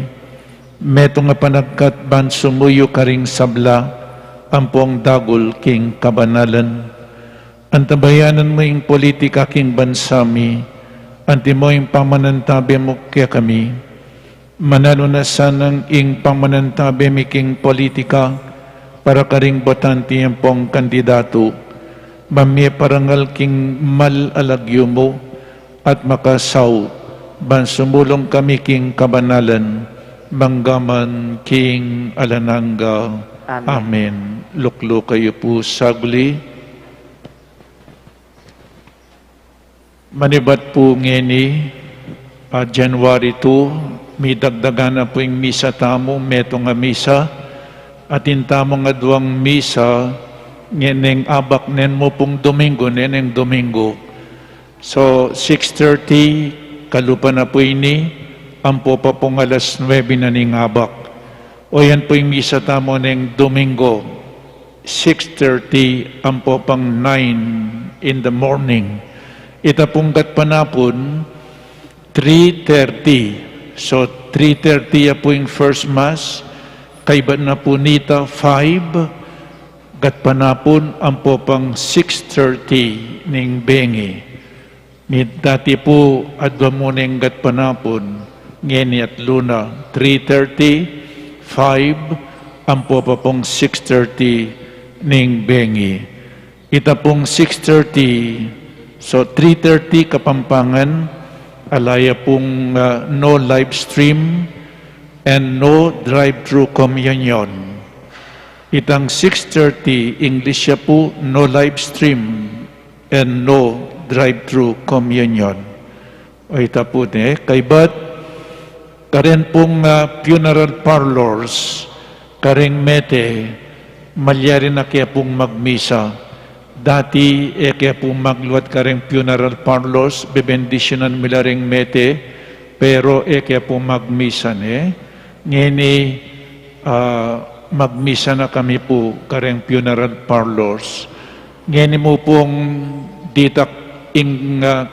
metung a panagkat ban sumuyu karing sabla ampong dagul king kabanalan. Antabayanan mu ing politika king bansa mi, antimo ing pamanantabe mu kekami. Mananu na sanang ing pamanantabe mi king politika para karing botante ampong kandidatu, ban mie parangal king mal a lagyu mu at makasaup ban sumulung kami king kabanalan, manggaman king alang angga. Amen. Amen. Lukluk kayu pu saglit. Manibat pu ngeni, ah, January two, midagdagan na pu ing misa tamu, metung a misa, atin tamung adwang misa, ngeneng abak nen mu pung Domingo, neneng Domingo. So, six thirty, kalupa na pu ini, ampo pa pung alas nuebe na ning abak. O yan pu ing misa tamu neng Domingo, six thirty ampo pang nine in the morning. Ita pung gatpanapun, three thirty. So, three thirty ya pu ing first mass, kaybat na pu nita five, gatpanapun ampo pang six thirty ning bengi. Ni dati pu, adwa mu neng gatpanapun, ngeni at luna, three thirty, five, ampo pa pung six thirty ning bengi. Ita pung six thirty, so three thirty Kapampangan, ala ya pung, ah, no live stream and no drive-through communion. Itang six thirty, English ya pu, no live stream and no drive-through communion. O ita pu ne, kaybat, karen pung, ah, funeral parlors, kareng mete, Malyari na ke pung magmisa. Dati, e ke pu magluat kareng funeral parlors, bebendisyunan mi la ring mete, pero e ke pu magmisa ne. Ngeni, ah, magmisa na kami pu kareng funeral parlors. Ngeni mu pung ditak ing, ah,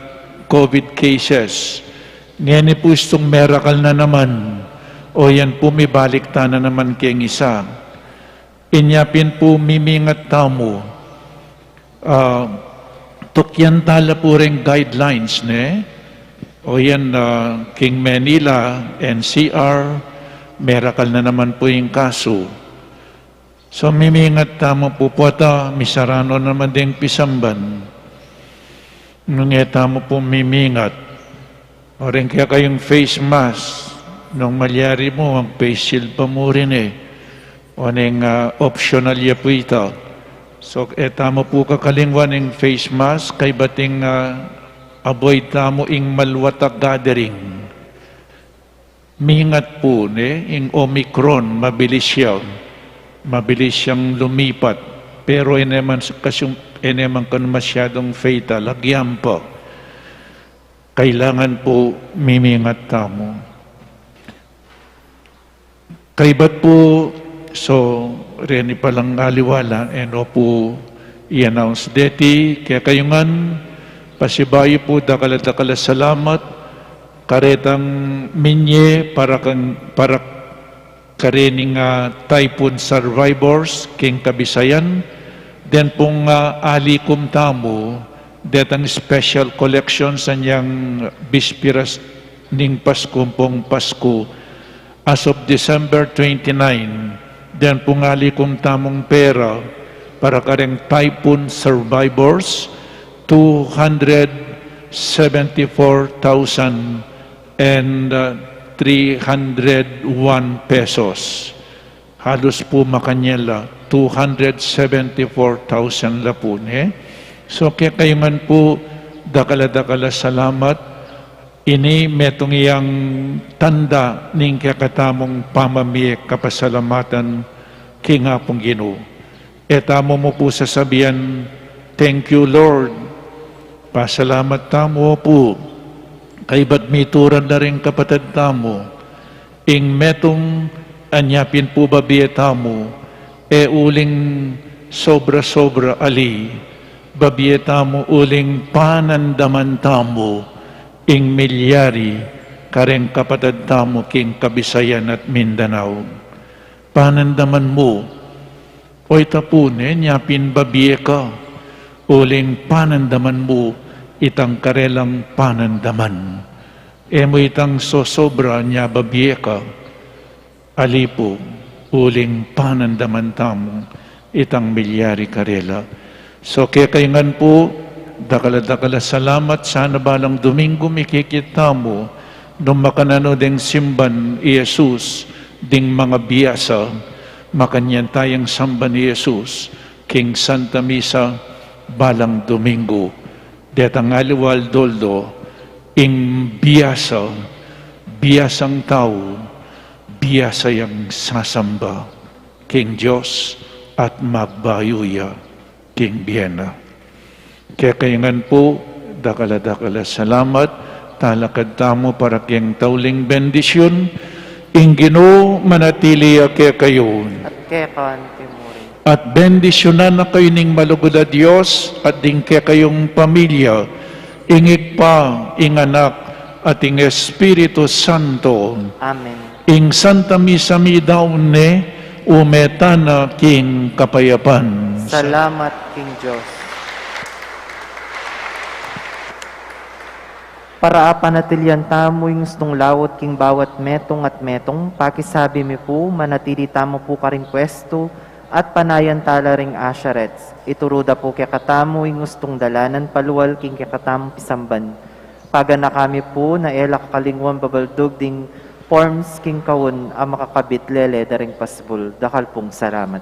covid cases. Ngeni pu istung merakal na naman. O yan pu, mibalik ta na naman keng isa. Inya pin pu mimingat tamu. Ah, tukyan ta la pu reng guidelines, ne? O yan, ah, king Manila, N C R, merakal na naman pu ing kasu. So, mimingat tamu pu, pota, misaranu naman deng pisamban. Nung e tamu pu mimingat, o reng kekayung face mask, nung malyari mu, mag-face shield pa mu rin e. O neng, ah, optional ya pu ita. So, e tamu pu kakalingwan ing face mask, kaybat ing, ah, avoid tamu ing maluat a gathering. Mingat pu, ne, ing Omicron, mabilis ya. Mabilis yang lumipat. Pero e ne man s-, kasyung, e ne man kanu masyadung fatal, lagyan pa. Kailangan pu mimingat tamu. Kaybat pu, so, reni palang aliwa la, e no pu i-announce deti, kekayu ngan, pasibayu pu, dakal a dakal a salamat, karetang minye para kang, para karening, ah, typhoon survivors king Kabisayan, den pung, ah, alikum tamu, detang special collections anyang bispiras ning Pasku, pung Pasku, as of December twenty-nine, den pung alikum tamung pera para kareng typhoon survivors, two hundred seventy-four thousand and, uh, three hundred one pesos. Halus pu makanyan la, two hundred seventy-four thousand la pu, ne? So, kekayu ngan pu, dakal a dakal a salamat. Ini metung yang tanda ning kekatamung pamamie kapasalamatan king Apung Ginu. E tamu mu pu sasabian, "Thank you, Lord." Pasalamat tamu, O pu. Kaybat mituran la ring kapatad tamu. Ing metung anya pin pu babie tamu, e uling sobra-sobra ali, babie tamu uling panandaman tamu, ing milyari kareng kapatad tamu king Kabisayan at Mindanao. Panandaman mu, o ita pu ne, nya pin babie ka, uling panandaman mu itang karelang panandaman. E mu itang sosobra nya babie ka, ali pu, uling panandaman tamu itang milyari karela. So, kekayu ngan pu, dakal a dakal a salamat, sana balang Domingo mikikit tamu, nung makananu deng simban i Jesus, ding mangabiasa, makanyan tayang samban i Jesus, king Santa Misa, balang Domingo, detang aliwa aldo-aldo, ing biasa, biasang tau, biasa yang sasamba king Dios at magbayu ya king bie na. Kekayu ngan pu, dakal a dakal a salamat, talakad tamu para king tauling bendisyun, ing Ginu manatili ya kekayu. At keka mu rin. At bendisyunan na kayu ning malugud a Dios, at ding kekayung pamilya, ing Ibpa, ing Anak, at ing Espiritu Santo. Amen. Ing Santa Misa midaun ne, ume tana king kapayapan. Salamat king Dios. Para apanatilian tamu ing ustung laut king bawat metung at metung, pakisabi mi pu, manatili tamu pu karing pwestu, at panayan tala ring usherettes. Ituru da pu kekatamu ing ustung dalanan palual king kekatamung pisamban. Paganaka mi pu na e la kakalingwan babaldug ding forms king kaun a makakabit lele da ring pasbul. Dakal pung salamat.